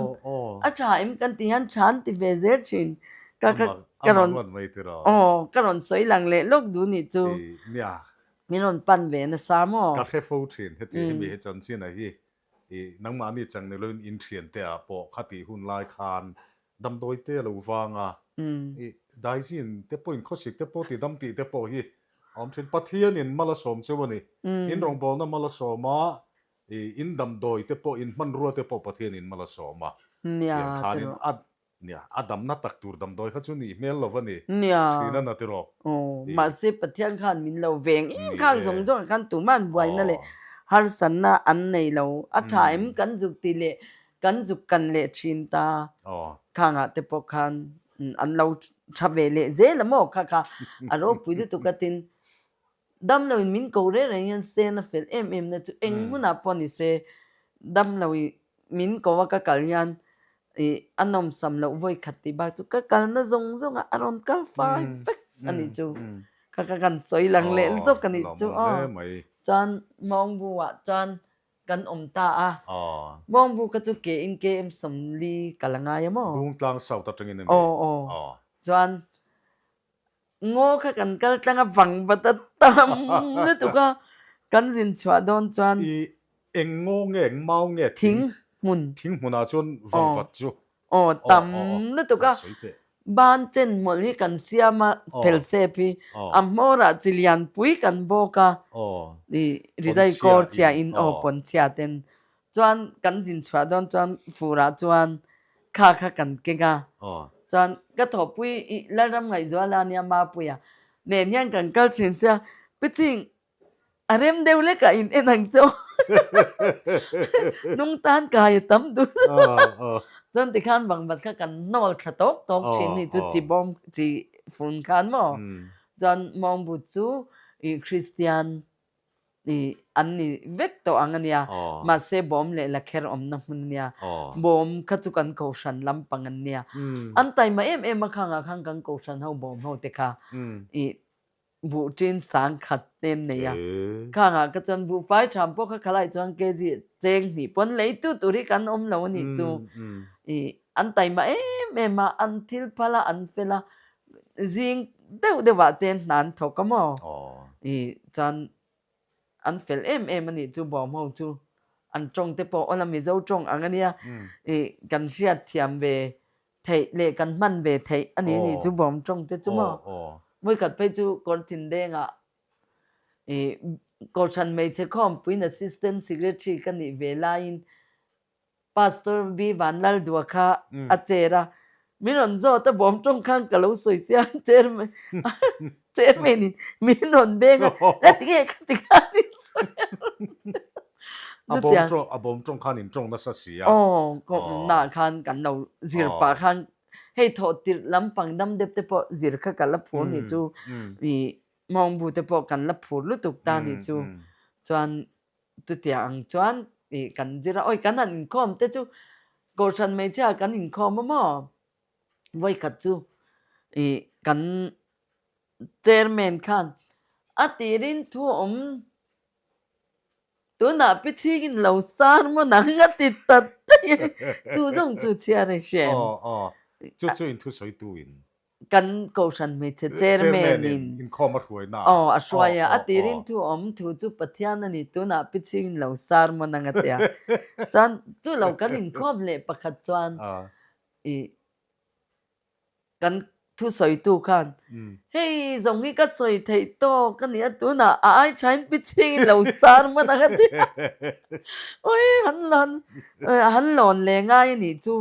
B: A tha em kan ti hian tha an ti ve zel thin. Ka ka ka rawn aw ka rawn sawi lang leh lawk duh nih chu.
A: Nia.
B: Min rawn pan ve nasa maw?
A: Ka hre fo thin heti hemi he chanchin a hi i nangmahni chang ni loin in thian te ah pawh khatih hun lai khan damdawi te a lo vang a i daizin te pawhin khawsik te pawh ti dam tih te pawh hi a awm thin. Pathianin mal a sawm cheu a ni. In rawngbawlna mal a sawm a I in damdawi te pawh, in hmanrua te pawh Pathian in mal a sawm a.
B: Nia,
A: Tiang khanin
B: tiraw.
A: a, nia, a damna tak tur damdawi kha chu nih hmel lo va ni.
B: Nia.
A: Thin a na tiraw.
B: Aw,
A: I.
B: mahse Pathian khan min lo veng em
A: Ni
B: khang
A: e.
B: zawng zawng ah khan tuman buaina leh
A: Aw.
B: harsanna an nei lo. A tha em kan zuk ti leh kan zuk kan leh thin ta.
A: Aw.
B: Khang ah te pawh khan an lo tha ve leh zel a maw kha kha a ropui lutuk a tin. Damlo in min ko reng reng hian sen a fel em em na chu eng hmunah pawh ni se damlo in min ko a ka kal hian ih a nawmsam loh vawi khat tih bak chu ka kalna zawng zawng ah a rawn kal fai vek a nih chu ka ka kan sawi lang leh zawk a nih chu aw chuan mawngbu ah chuan. kan awm ta a. Mawngbu kha chu ke in KM 40 kal a ngai a maw?
A: Bungtlang South atangin a
B: ni. Aw aw. Chuan ngaw kha kan kal tlang a vang vat a tam lutuk a, kan zin chhuah dawn chuan.
A: I eng ngaw nge, eng mau nge
B: thing hmun.
A: Thing hmunah chuan vang vat chu.
B: Aw tam lutuk a, ban chen hmawlh hi kan siam a, phel sep hi a hmawrah chi lian pui kan bawk a, i rizai kawr chhia in aw pawn chhia ten chuan kan zin chhuah dawn chuan furah chuan kha kha kan keng a, chuan ka thawhpui i Lalram Ngaihzuala ania Mapuia nen hian kan kal thin sia, Piching A rem deuh lek ah in en ang che aw. Nung tan kai a tam duh. Chuan tikhan bangbat kha kan hnawl thla tawk tawk thin ni chu chi bawm chi fun khan maw. Chuan mawngbu chu i Kristian i an ni vek tawh ang a nia. Mahse bawm leh lakher awmna hmun a nia. Bawm kha chu kan kohhran lampang an nia. An taima em em a khangah khan kan kohhran ho bawm ho te kha i buh ṭin sang khat nen nei a. Khangah ka chuan buhfai ṭham pawh kha khalai chuan kg cheng hnih pawn lei tu tur hi kan awm lo a nih chu. Ih an taima em em a, an thil phal a, an fel a, zing deuh deuh ah te hna an thawk a maw? Ih chuan an fel em em a nih chu bawm ho chu. An ṭawng te pawh awla Mizo ṭawng ang a nia. Ih kan hriat thiam ve theih leh kan hman ve theih a ni nih chu bawm tawng te chu maw. Vawikhat phei chu Kawrthin dengah ih Kohhran hmeichhe khawmpuiin Assistant Secretary ka nih ve laiin Pastor B Vanlaldua kha a chair a, min rawn zawt a bawm tawng khan ka lo sawi sia chairman chairman in min rawn beng a, la ti nge ka ti khan i sawi a.
A: A bawm tawng, a bawm tawng khan in tawng nasa si a.
B: Aw, kawmna khan kan lo zir pah khan hei thawh tirh lampang dam dep te pawh zir kha ka la phur ni chu i mawngbu te pawh kan la phur lutuk ta ni chu. Chuan chutiang ang chuan i kan zir a, awi kan han inkhawm te chu Kohhran hmeichhia kan inkhawm a maw? Vawikhat chu i kan chairman khan a tirin thu awm Tunah pi chhingin lo sar maw nang a ti ta daih e, chu zawng chu chhiar a hriat.
A: Aw aw, chu chu in thusawi tu in.
B: Kan Kohhran hmeichhe chairman in.
A: Inkhawm a hruai na.
B: Aw a hruai a, a tirin thu awm thu chu Pathian a ni, tunah pi chhingin lo sar maw nang a ti a. Chuan chu lo kan inkhawm leh pakhat chuan i Kan thusawitu khan, Hei zawng hi ka sawi theih tawk a ni a, tunah a ai thain pi chhingin lo sar hman ang a ti a. Ui, han lawn, han lawn leh ngai a nih chu.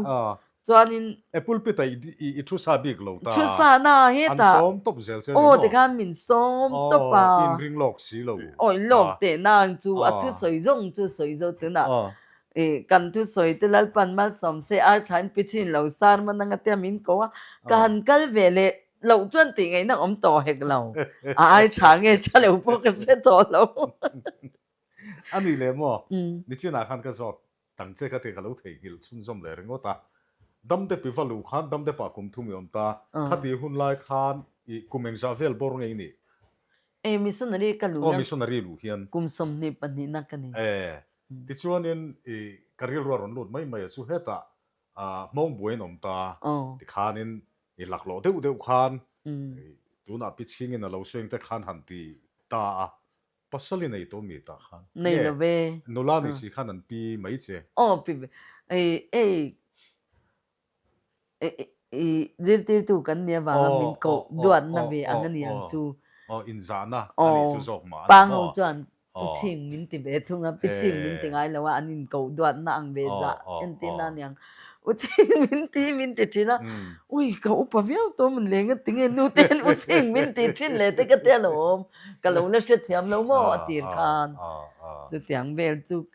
B: Chuanin.
A: E pulpit ah i thu sa bik lo ta.
B: Thu sa na hetah.
A: An sawm tawp zel che a ni maw?
B: Aw, tikhan min sawm tawp a.
A: Aw, inring lawk si lo.
B: Awi lawk teh nang chu, a thusawi zawng chu sawi zo tunah. I kan thusawi te Lalpan malsawm se ar thain pi chin lo sar man anga tia min ko a, ka han kal ve leh loh chuan tih ngaihna awm tawh hek lo. A ai tha nge tha lo pawh ka hre tawh lo.
A: A ni leh maw? Nichinah khan ka zawt tang che kha tih ka lo theihnghilh chhunzawm leh ringawt a. Damdep i va luh khan Damdepah kum thum i awm ta. Khatih hun lai khan i kum engzah vel bawr nge i nih?
B: E missionary ka luh
A: hian. Aw missionary luh hian.
B: Kum 22 na ka ni.
A: E tichuanin i ka rilru a rawn lut mai mai a chu hetah hmawng buai in awm ta tikhanin i laklawh deuh deuh khan tunah pi chhingin a lo seng te khan han ti ta a pasal i nei tawh mi tah khan
B: Nei lo ve.
A: Nula ni si khan an pi mai che.
B: Aw pi ve. Ei I zirtirtu kan nih avanga min koh duatna ve ang a ni ang chu.
A: Aw, inzahna a nih chu zawk mah a ni maw?
B: Pangho chuan Pu Chhing min ti ve thung a, Pi Chhing min ti ngai lo a, an inkoh duatna ang ve zah entirna a ni ang. U Chhing min ti min ti thin a, ui ka upa viau tawh mawn leng a tinge nu te hian U Chhing min ti thin leh te ka tia lo awm, ka lo la hrethiam lo maw a tir khan. Chutiang vel chu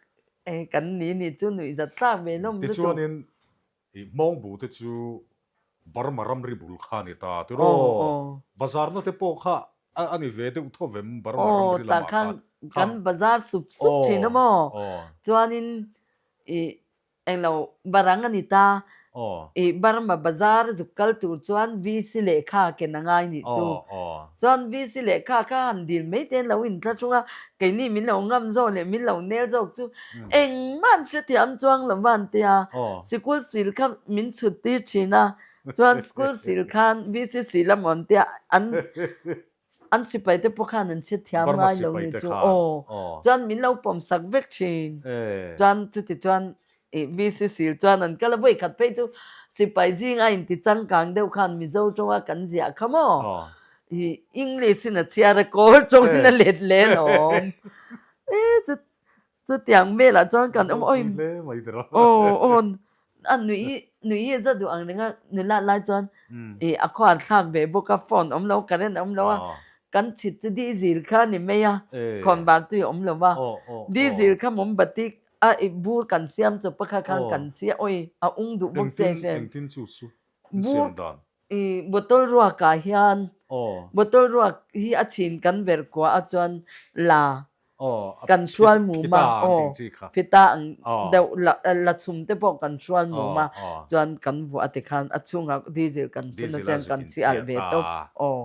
B: kan ni nih chu nuihzat tlak ve hlawm lutuk.
A: Tichuanin I hmawngbu te chu Burma ramri bul kha a ni ta tiraw? Bazarna te pawh kha a ni ve deuh tho vem Burma ramri lamah
B: khan. Aw, kan bazar sup sup thin a maw? Chuanin i englo barang a ni ta. I Burma bazar zuk kal tur chuan VC lehkha ken a ngai nih chu. Chuan VC lehkha kha han dil mai te an lo inthla ṭhung a, keini min lo ngam zawk leh min lo nel zawk chu engmah an hrethiam chuang lo va an ti a. Sikul sil kha min chhut tir ṭhin a, chuan school sil khan VC sil a maw an tia an An sipai te pawh khan an hrethiam ngai lo ni chu aw. Chuan min lo pawm sak vek thin. Chuan chuti chuan ih VC sil chuan an kal a, vawi khat phei chu sipai zing a inti changkang deuh khan Mizo tawnga kan ziah kha maw? Ih English in a chhiar a, kawl tawngin a let leh alawm. E chu chutiang velah chuan kan awm awi aw aw a nui nui hi za duh ang renga nula lai chuan ih a khuar thlak ve bawk a phone awm lo current awm lo a kan chhit chu diesel kha a ni mai a khawnvar tui a awm lo va diesel kha mombati a ih bur kan siam chawp a kha khan kan chhi a awi a ung duh bawk se hrem bur ih bottle ruakah hian bottle ruak hi a chhin kan verh kuah a chuan la Kan hrual mum a, aw, phita ang deuh la chhum te pawh kan hrual mum a, chuan kan vuah te khan a chhungah diesel kan thun a chuan kan chhi alh ve tawp, aw,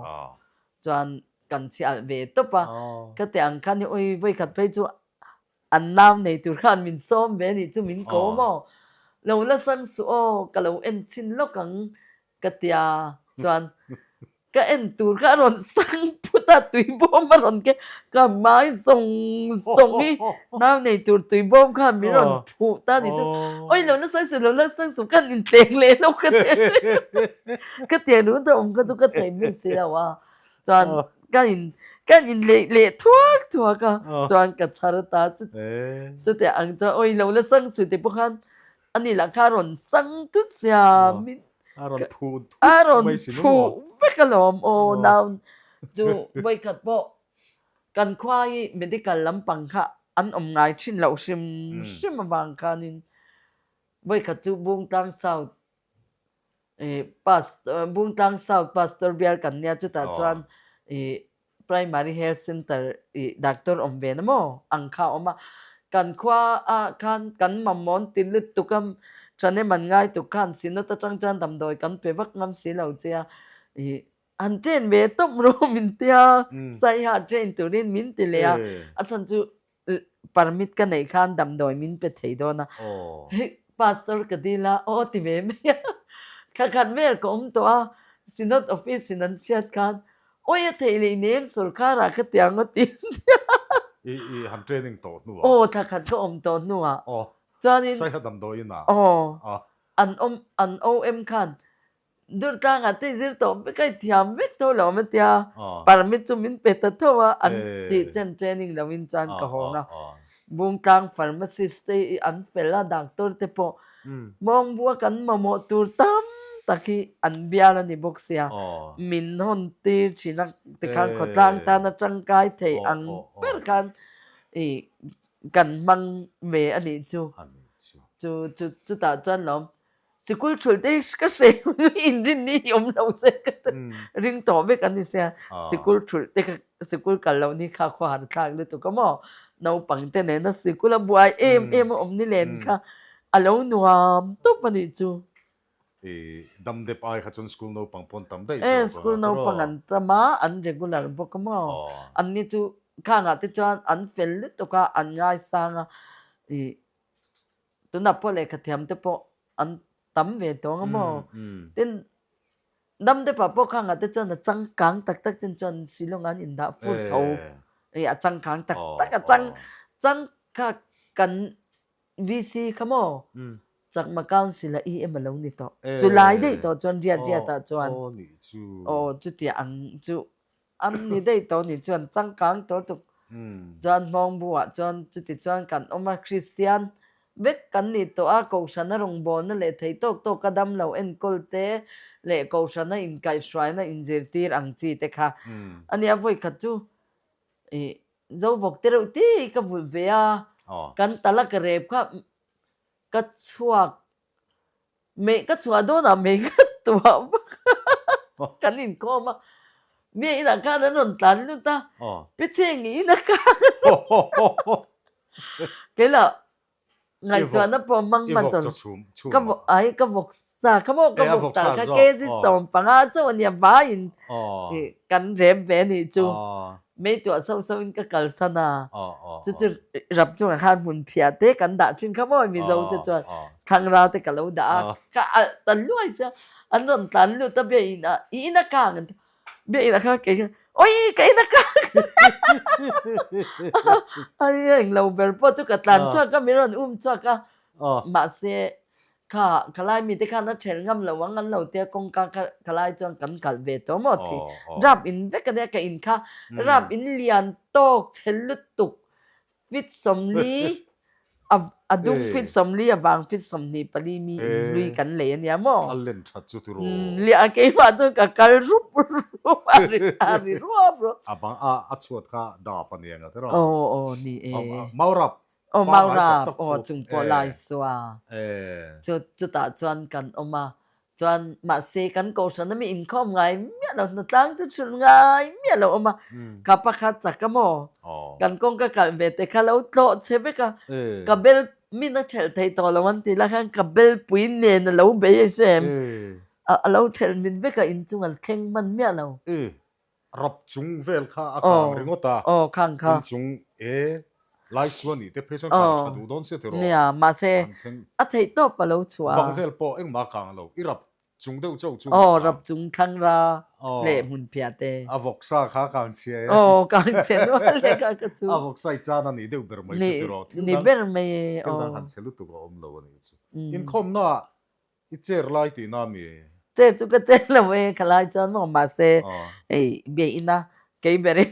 B: chuan kan chhi alh ve tawp a, ka tih ang khan hi awi vawikhat phei chu an nau nei tur khan min sawm ve anih chu min ko maw, lo la sang suh aw, ka lo en chhin lawk ang ka tia chuan ka en tur kha a rawn sang phut a tui bawm a rawn ke ka hmai zawng zawng hi nau nei tur tui bawm khan min rawn phuh ta ni chu awi lo nasa su lo nasa su khan intleng leh lo ka ti ka tia nu te awm kha chu ka thei bik si lo a chuan ka in ka in leh leh thuak thuak a chuan ka chhar ta chu chutia ang chuan awi lo la sang su te pawh khan Ani lah kha a rawn sang thut sia min
A: A rawn phuh thut
B: a rawn mai si phuh vek alawm aw nau chu vawikhat pawh kan khua hi medical lampang kha an awm ngai thin loh hrim hrim avang khanin vawikhat chu Bungtlang South ih Pastor Bungtlang South Pastor bial kan nia chutah chuan ih Primary Health Centre i doctor awm ve na maw ang kha a awm a, kan khua ah khan kan mammawn ti lutuk a, thahnem an ngai tuk khan Synod atang chuan damdawi kan pe vak ngam si lo che a, i han train ve tawp rawh min tia, Saiha train turin min ti leh a, a chhan chu Permit ka neih khan damdawi min pe thei dawn a, hei pastor ka dil a, aw ti ve mai a, thla khat vel ka awm tawh a, Synod office in an hriat khan awi a theih leh nem sorkar ah ka ti ang aw ti an ti a.
A: I i han training tawh hnuah.
B: Aw thla khat ka awm tawh hnuah.
A: Aw.
B: Chuanin.
A: Saiha damdawi inah.
B: Aw. An awm an OM khan Durtlangah te zir tawh vek a, i thiam vek tho lo a tia, permit chu min pe ta tho a, an tih chen training lo in chuan ka hawng a. Bungtlang pharmacist te hi an fel a, doctor te pawh mawngbu a kan mamawh tur tam tak hi an bial a ni bawk sia, min hawn tir thin a, tikhan khawtlang tana tangkai thei ang ber khan i kan hmang ve a nih chu. Chu chu chutah chuan lawm Sikul thulh te hi ka hre inrin ni hi awm lo se ka ring tawh vek an ni sia. Sikul thulh te kha sikul kal loh ni kha khaw har thlak lutuk a maw. Naupang te nena sikul a buai em em a awm ni len kha a lo nuam tawp a nih chu.
A: I dam dep ai kha chuan school naupang pawn tam daih zawk
B: ang. E school naupang an tam a, an regular bawk a maw. An ni chu khangah te chuan an fel lutuk a, an ngaisang a i Tunah pawh lehkha thiam te pawh an tam ve tawng a maw? Tin, dam te pah pawh khangah te chuan a changkang tak tak chin chuan Shillong an indah fur tho. Hei a changkang tak tak a chang chang kha kan VC kha maw? Chakma Council a EM a lo ni tawh. Chulai daih tawh chuan riat riat ah chuan aw chutiang ang chu An ni daih tawh ni chuan changkang tawh tuk chuan hmawng buah chuan chuti chuan kan awm a, Kristian vek kan ni tawh a, Kohhrana rawngbawlna leh thei tawk tawk a damlo enkawl te leh Kohhrana inkaihhruaina inzirtir ang chi te kha a nia. Vawikhat chu ih Zovawk te reuh ti ka vulh ve a, kan tala ka rep kha ka chhuak Mei ka chhuah dawnah mei ka tuah vak a, kan inkhawm a, mi inah khan an rawn tlan lut a, Pi Cheng i ina kang a, keilah. Ngaihtuahna pawh hmang hman tawn. Ka vawk ai ka vawk sa kha maw ka vawk tal kha kg 15 chauh a nia vaiin kan rem ve a nih chu. Meituah sauh sauh in ka kalsan a. Chu chu rap chungah khan hmun phiah te kan dah thin kha maw Mizo te chuan thlangrau te ka lo dah a. Ka alh ta luai sia an rawn tlan lut a biain ah i in a kang an ti. Biain ah khan kei hian oi ka in a kang a englo ber pawh chu ka tlan chhuak a min rawn um chhuak a mahse kha khalai mite khan a thelh ngam lo ang an lo tia kawngka kha khalai chuan kan kalh ve tawh maw tih rap in vek ania ka in kha rap in lian tawk chhe lutuk Fit 40, a dung fit 40, a vang fit 24 mi in hlui kan lei a nia maw?
A: A len that chu tiraw?
B: Liah keimah chuan ka kal rup rup a ri a ri ruap ruap.
A: A bang a a chhuat kha dap a ni ang a tiraw?
B: Aw aw ni e.
A: Maurap
B: Aw maurap aw chung pawh lai sua. Chu chutah chuan kan awm a, Chuan mahse kan kohhran a mi inkhawm ngai miah lo, hnatlang chu chhun ngai miah lo awm a, ka pakhat chak a maw? Kan kawng ka kalh ve te kha lo tlawh che vek a, ka bel min a thelh thei tawh lo an ti la khan ka belpui nen a lo bei a hrem, a lo thelh min vek a inchung an thleng hman miah lo.
A: Rap chung vel kha a kang ringawt a, inchung e lai suan nih te phei chuan kang tha duh dawn sia tiraw?
B: Nia, mahse a theih tawp a lo chhuah a.
A: Bang vel pawh engmah a kang lo, i rap chung deuh chauh chu
B: a kang. Rap chung thlangra leh hmunphiah te.
A: A vawksa kha a kang chhia e.
B: Aw, kang chhe nual e kha ka chu.
A: A vawksa i chan a nih deuh ber mai chu tiraw?
B: Ni ber mai e.
A: Thil dang han chhe lutuk a awm lo a nih chu. Inkhawmna ah I chair lai tihna mi?
B: Chair chu ka chair lo e, ka lai chuan maw mahse hei biain a kei ber in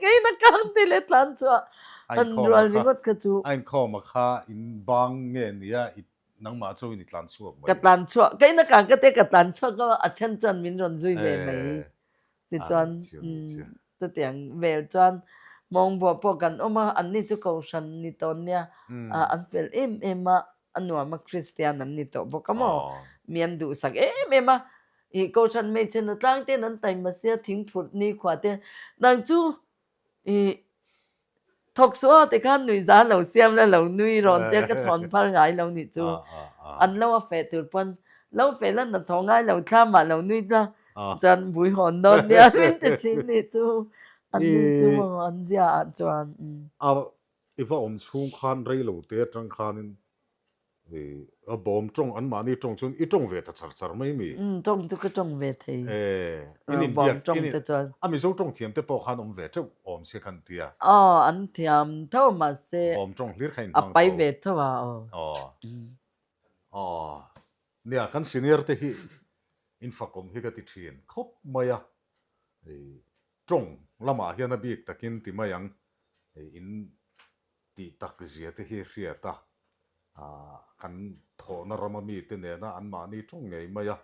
B: kei in a kang ti leh tlan chu a an rual ringawt kha chu.
A: A inkhawm a kha in bang nge nia i nangmah chu in i tlan chhuak mai.
B: Ka tlan chhuak, kei in a kang ka tia ka tlan chhuak a a then chuan min rawn zui ve mai. Tichuan chutiang vel chuan mawngbuah pawh kan awm a, anni chu kohhran ni tawn nia an fel em em a, a nuam a Kristian an ni tawh bawk a maw? Mi an duhsak em em a, ih kohhran hmeichhe natlang ten an taima sia thingphurh nikhua te nang chu ih Thawk suah te khan nui za lo siam la lo nui rawn te ka thawn phal ngai lo nih chu. An lo a feh tur pawn lo feh la hna thaw ngai lo thla mah lo nui la chuan vui hawn dawn nia min ti thin nih chu. An nui chu maw an zia ah chuan.
A: A i va awm chhung khan rei lo te atang khanin A bawm tawng anmahni tawng chuan i tawng ve ta char char mai mi?
B: Umm tawng chu ka tawng ve thei.
A: E, in in
B: biak, in in,
A: a Mizo tawng thiam te pawh khan awm ve teuh awm sia khan tia.
B: Aw an thiam tho mahse
A: Bawm tawng hlir kha in hmang
B: tho. A pai ve tho a aw.
A: Aw. Aw. Nia kan senior te hi in fakawm hi ka ti thin khawp mai a. Tawng lamah hian a bik takin ti mai ang in Tih tak zia te hi hriat a, kan thawhna rama mite nena anmahni tawng ngei mai a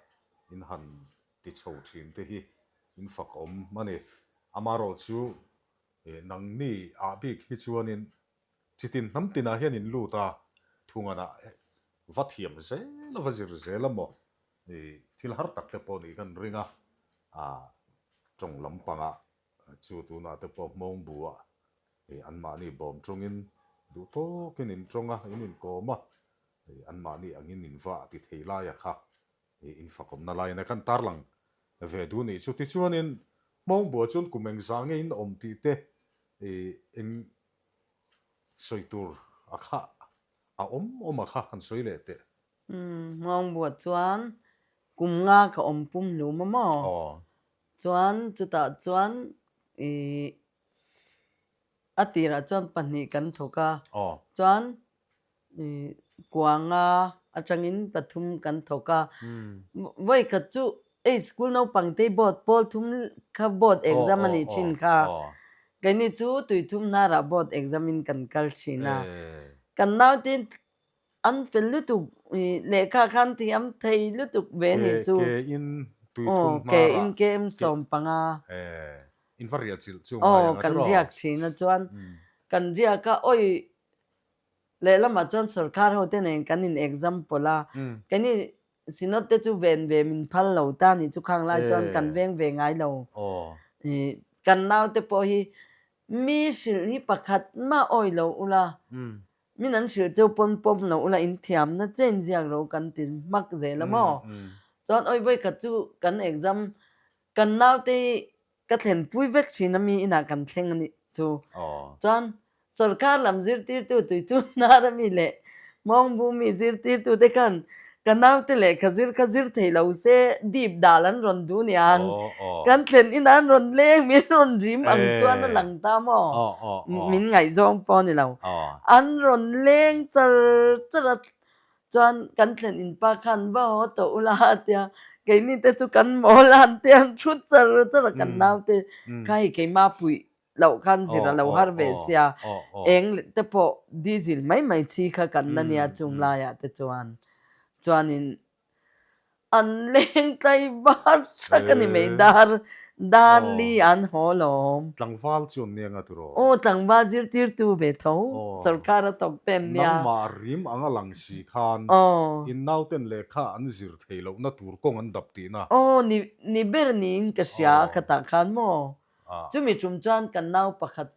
A: in han ti chho thin te hi in fak awm a ni. Amaherawh chu nangni ah bik hi chuanin chitin hnam tinah hian in lut a, thunganah va thiam zel a, va zir zel a maw thil har tak te pawh nih kan ring a, tawng lampangah chu tunah te pawh hmawng buah Hei anmahni bawm tawngin duh tawkin in tawng a, in inkawm a, hei anmahni angin in va ti thei laia kha hei in fakawmna laiin a kan tarlang ve duh nih chu. Tichuanin hmawngbua chuan kum engzah nge in awm tih te hei eng sawi tur a kha a awm awm a kha han sawi leh teh.
B: Umm hmawngbua chuan kum nga ka awm pum hlum a maw?
A: Aw.
B: Chuan chutah chuan ih A tirah chuan pahnih kan thawk a, chuan kuanga atangin pathum kan thawk a. Vawi khat chu hei school naupang te board pawl thum kha board exam a nih thin kha. Keini chu tuithum hnarah board exam in kan kal thin a. Kan naute An fel lutuk i lehkha khan thiam thei lutuk ve nih chu.
A: Ke in tui thum
B: hmar ah. Ke in KM 15.
A: In va riah chilh chu ngai ang a
B: tiraw. Kan riak thin a chuan kan riak a awi lehlamah chuan sorkar ho te nen kan in exam pawlh a. Keini Synod te chu ven ve min phal lo ta nih chu khang lai chuan kan veng ve ngai lo. Kan naute pawh hi mi hrilh hi pakhat mah awi lo ula. Min an hrilh cheu pawn pawm loh ula in thiamna chen ziak lo kan ti hmak zel a maw? Chuan awi vawikhat chu kan exam kan naute hi ka thlenpui vek thin a mi inah kan thleng a nih chu. Chuan Sorkar lam zirtirtu tuitu hnar a mi leh Hmawngbu mi zirtirtu te khan ka naute lehkha zir kha zir thei lo se dip dal an rawn duh niang. Kan thlen inah an rawn leng min rawn rim ang chuan a lang ta maw? Min ngaihzawng pawh a ni lo. An rawn leng char char a, chuan kan thlen in pa khan va haw tawh ula a tia, keini te chu kan mawl a an tia an thu char char a kan naute kha hei keimah puih loh khan zir a lo har ve sia, eng te pawh diesel mai mai chi kha kan la nia chung laiah te chuan chuanin an leng tlai var hrek a ni mai dar dar li an haw lawm.
A: Tlangval chu an nia nga tiraw?
B: Aw tlangval zirtirtu ve tho sorkar a thawk te an nia.
A: Nangmah rim anga lang si khan in nauten lehkha an zir thei lohna tur kawng an dap tihna.
B: Aw ni ni ber niin ka hria khatah khan maw? Chumi tum chuan kan nau pakhat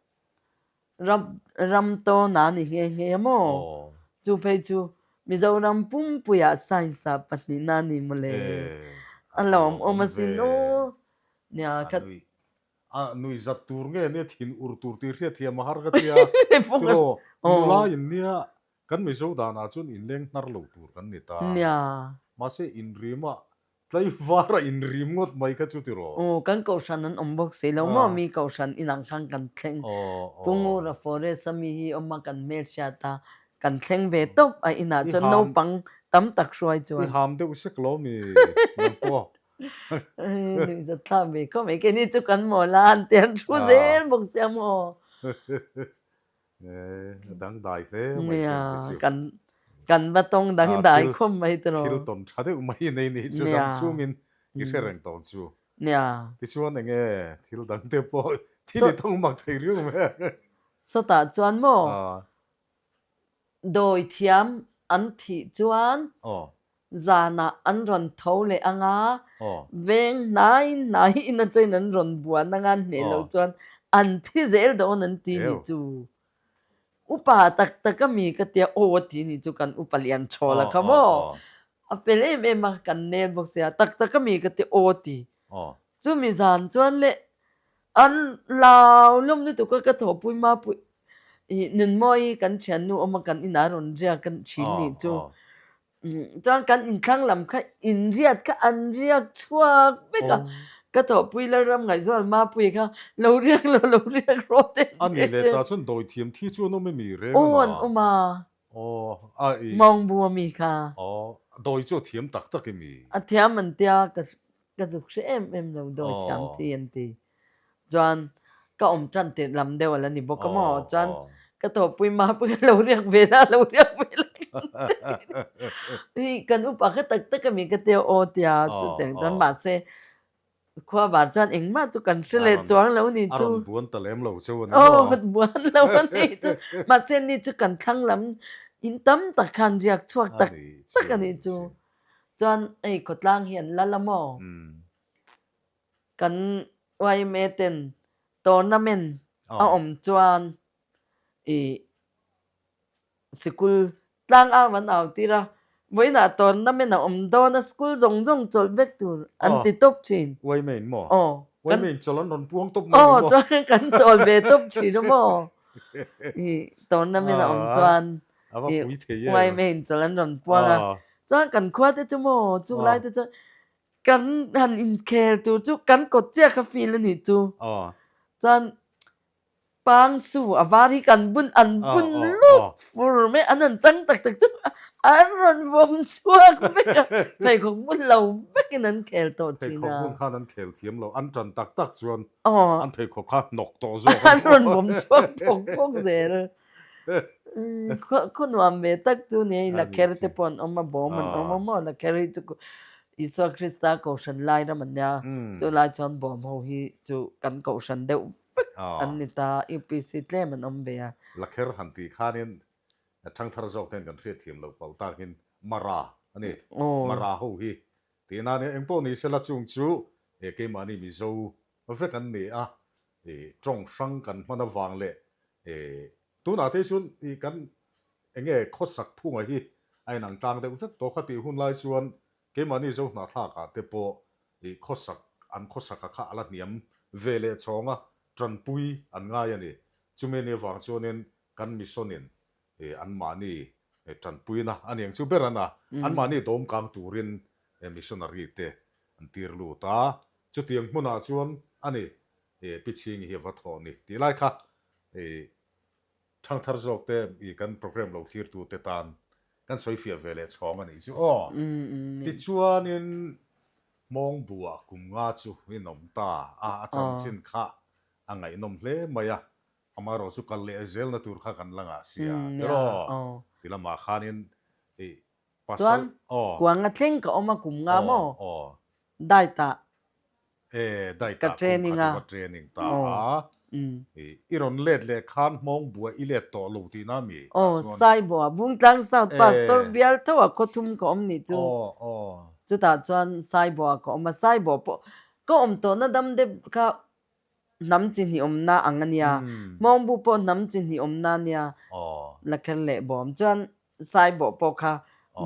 B: ram ram tawn a ni nghe nghe a maw? Chu phei chu Mizoram pumpuiah Science ah pahnihna a ni mawle. A lawmawm asin aw. Nia ka.
A: A nui zat tur nge nia thin ur tur tih hriatthiam a har ka tia. Tiraw nula in nia kan Mizo danah chuan inleng hnar lo tur kan ni ta.
B: Nia.
A: Mahse inrimah Tlaivar a inrim ngawt mai kha chu tiraw?
B: Aw, kan kohhran an awm bawk si lo maw? Mi kohhran inang khan kan thleng. Pu Ngura Forest a mi hi awm a kan hmelhriat a, kan thleng ve tawp a inah chuan naupang tam tak hruai chuan.
A: I ham deuh sek lo mi nang pawh?
B: Nuihzat thlak ve khawp mai. Keini chu kan mawl a, an ti an thu zel bawk sia maw?
A: A dangdai hle mai chu an ti chu.
B: Nia, kan kan va tawng dangdai khawp mai tiraw.
A: Thil tawn tha deuh mai nei ni chu dam chungin i hre reng tawn chu.
B: Nia.
A: Tichuan eng nge thil dang te pawh thil i tawng mak thei riau mai a.
B: Sawtah chuan maw dawi thiam an thih chuan Zanah an rawn tho leh ang a, veng hnai hnai in atangin an rawn buan ang a, an hneh loh chuan an thi zel dawn an ti ni chu. Upa tak tak a mi ka tia aw a ti ni chu kan upa lian thawl a kha maw? A fel em em a, kan nel bawk sia, tak tak a mi ka tia aw a ti. Chumi zan chuan le an lau lawm lutuk a ka thawhpui mapui ih Nunmawi kan thiannu awm a kan inah rawn riak a thin nih chu. Chuan kan inthlang lam kha inriat kha an riak chhuak vek a, ka thawhpui Lalram Ngaihzual Mapuii kha lo riak lo lo riak rawh te
A: A ni leh ta chuan dawithiam thi chu an awm emi reng a
B: na? Aw an awm a.
A: Aw a i.
B: Mawngbu ami kha.
A: Aw dawi chu a thiam tak tak emi?
B: A thiam an tia ka Ka zuk hre em em lo dawi thiam thi an ti. Chuan ka awm tan tirh lam deuh a la ni bawk a maw? Chuan ka thawhpui mapui ka lo riak ve la, lo riak ve la hi kan upa kha tak tak a mi ka tia aw tia chutiang chuan mahse khua var chuan engmah chu kan hre leh chuang lo ni
A: chu. A rawn buan ta lem lo chu a ni maw?
B: Aw buan lo a ni chu. Mahse ni chu kan thlang lam in tam tak khan riak chhuak tak tak a ni chu. Chuan hei khawtlang hi an lal a maw? Kan yma ten tournament a awm chuan ih sikul tlang au an au tir a, vawiinah tournament a awm dawn a school zawng zawng chawlh vek tur an ti tawp thin.
A: Yma in maw? Aw. Yma in chawlh an rawn puang tawp mai ni maw?
B: Aw chuan kan chawl ve tawp thin a maw? Ih tournament a awm chuan
A: A va pui thei em.
B: Uai mei in chawlh an rawn puang a. Chuan kan khua te chu maw chung lai te chuan kan han inkhel tur chu kan kawt chiah kha feel a nih chu. Chuan pang su a var hi kan bun an bun lut fur mai an han chang tak tak chu an rawn vawm chhuak vek a. Pheikhawk bun lo vekin an khel tawh thin a.
A: Pheikhawk bun khan an khel thiam lo an tan tak tak chuan an pheikhawk kha hnawk tawh zawk
B: an rawn vawm chhuak phawk phawk zel. Khaw nuam ve tak chu ni hei Lakher te pawh an awm a, bawm an awm a maw Lakher hi chu Isua Krista kohhran lai ram an nia, chu lai chuan bawm ho hi chu kan kohhran deuh vek an ni ta, UPC tlem an awm ve a.
A: Lakher han tih khanin thangthar zawk ten kan hriatthiam loh palh takin Mara a ni, Mara ho hi tihna a nia, engpawh ni sela chung chu keimahni Mizo vek an ni a, tawng hrang kan hman avang leh tunah te chuan kan Enge khawsak phunga hi a inang tlang deuh vek tawh kha tih hun lai chuan keimahni Zo hnahthlakah te pawh ih khawsak an khawsaka kha a la hniam ve leh chhawng a, tanpui an ngai a ni. Chumi ni avang chuanin kan mission in ih anmahni tanpuina a niang chu ber an a, anmahni dawm kang turin missionary te an tir lut a, chutiang hmunah chuan a ni ih Pi Chhingi hi a va thawh ni tih lai kha ih Thangthar zawk te i kan program lo thlir tu te tan kan sawi fiah ve leh chhawng a nih chu aw. Tichuanin Hmawngbuah kum nga chu in awm ta a, a chanchin kha a ngaihnawm hle mai a, amaherawh chu kal leh zelna tur kha kan la ngah sia tiraw? Ti lamah khanin i pasal
B: Chuan kuanga thleng ka awm a kum nga maw? Diet ah
A: E, dai ta kum khat i va training ta a, i rawn let leh khan hmawng bua i let tawh lo tihna mi
B: tah chuan. Aw, Saibua, Bungtlang South Pastor bial tho a khawthum ka awm nih chu. Chutah chuan Saibua ka awm a, Saibua pawh ka awm tawhna dam deuh kha hnam chi hnih awmna ang a nia, hmawngbu pawh hnam chi hnih awmna a nia, Lakher leh bawm chuan Saibawh pawh kha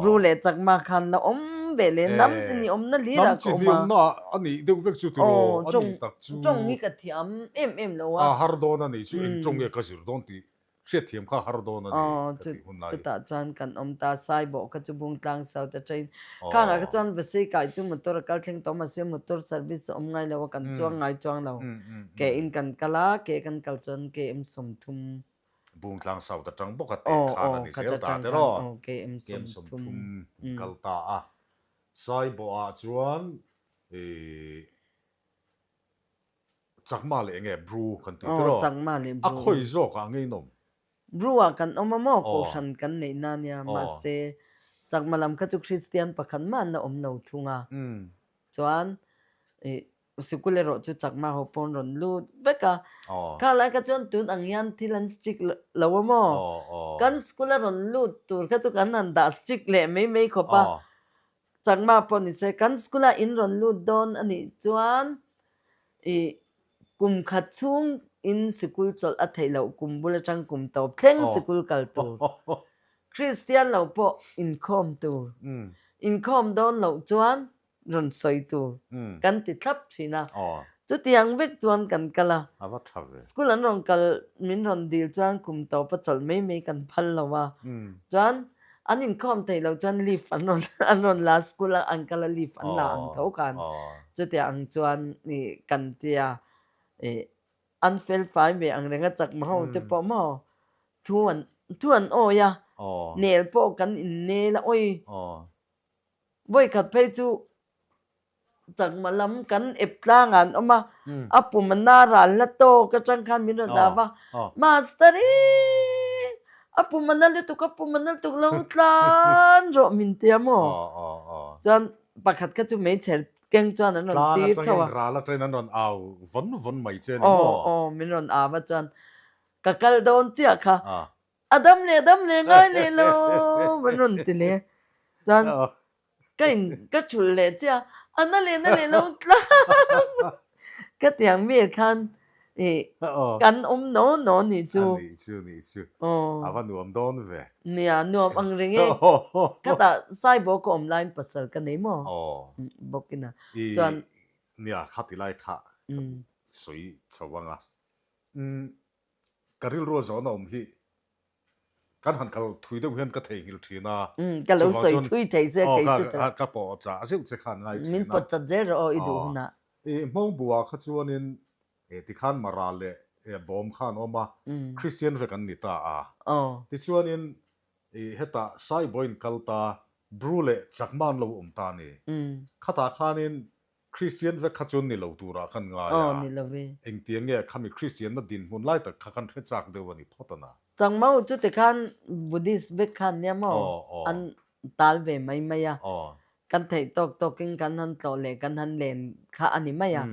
B: Bru leh Chakma khan la awm ve leh hnam chi hnih awmna hlir ah ka awm a.
A: Hnam chi hnih awmna a nih deuh vek chu tiraw a nih tak chu.
B: Tawng hi ka thiam em em lo
A: a. A har dawn a nih chu eng tawng nge ka zir dawn tih hriatthiam kha har dawn a ni ka tih hun lai.
B: Chutah chuan kan awm ta Saibawh kha chu Bungtlang South atangin khangah kha chuan Vasei kai chu motor a kal thleng tawh mahse motor service a awm ngai lo a kan chuang ngai chuang lo. Ke in kan kal a, ke kan kal chuan KM 30.
A: Bungtlang South atang bawk a teh khan a ni zel ta tiraw? KM 30 in kal ta a. Saibawhah chuan ih Chakma leh enge Bru kan tih tiraw? A khawi zawkah ngei nawm?
B: Bru ah kan awm a maw? Kohhran kan neih na nia mahse Chakma lam kha chu Kristian pakhat mah an la awm lo thung a. Chuan ih Sikul erawh chu Chakma ho pawn rawn lut vek a. Kha lai kha chuan tun ang hian thil an strict lo a maw? Kan school a rawn lut tur kha chu kan han dah strict leh mai mai khawp a. Chakma pawh ni se kan school a in rawn lut dawn a nih chuan ih kum khat chhung in sikul chawlh a theih loh kum bul atang kum tawp thleng sikul kal tur. Kristian lo pawh inkhawm tur. Inkhawm dawn loh chuan rawn sawi tur kan ti thlap thin a, chutiang vek chuan kan kal a, school an rawn kal min rawn dil chuan kum tawpa chawlh mai mai kan phal lo a, chuan an inkhawm theih loh chuan leave an rawn an rawn la school a an kal a leave an la ang tho khan chutiang ang chuan ih kan tia ih an fel fai ve ang reng a chakma ho te pawh maw thu an thu an awi a nel pawh kan innel a awi. Vawikhat phei chu chakma lam kan ep tlangah an awm a, a pum a na ral na tawk atang khan min rawn dah va, Master i a pum a na lutuk, a pum a na lutuk lo tlan rawh min ti a maw? Chuan pakhat kha chu meichher keng chuan an rawn tir tho a.
A: Tlan atangin ral atangin an rawn au vawn vawn mai che a ni maw?
B: Aw aw min rawn au a chuan ka kal dawn chiah kha. A dam leh dam leh ngai leh lo an rawn ti leh chuan ka in ka thulh leh chiah a na leh na leh lo tlang ka tiang vel khan ih kan awm no no nih chu
A: a nih chu nih chu a va nuam dawn ve
B: nia nuam ang reng e khatah Saibaw ka awm laiin pasal ka nei maw bawkin a chuan
A: nia khati lai kha ka sawi chho ang a Ka rilru a zawhna awm hi kan han kal thui deuh hian ka theihnghilh thin a.
B: Umm ka lo sawi thui thei se kei chu
A: ta. Ka pawh chah zeuh che khan ngai thin a.
B: Min pawt chat zel rawh aw i duh hunah.
A: I hmawngbuah kha chuanin tikhan Mara leh Bawm kha an awm a, Kristian vek an ni ta a. Tichuanin hetah Saibawiin kal ta, Bru leh Chakma an lo awm ta a ni. Khatah khanin Kristian vek kha chuan ni lo turah kan ngai a.
B: Aw, ni lo e.
A: Engtiang nge khami Kristianna dinhmun lai tak kha kan hre chak deuh a ni phawt a na.
B: Changmau chu tikhan Buddhist vek khan nia maw an tal ve mai mai a. Kan theih tawk tawkin kan han tlawh leh kan han len kha a ni mai a.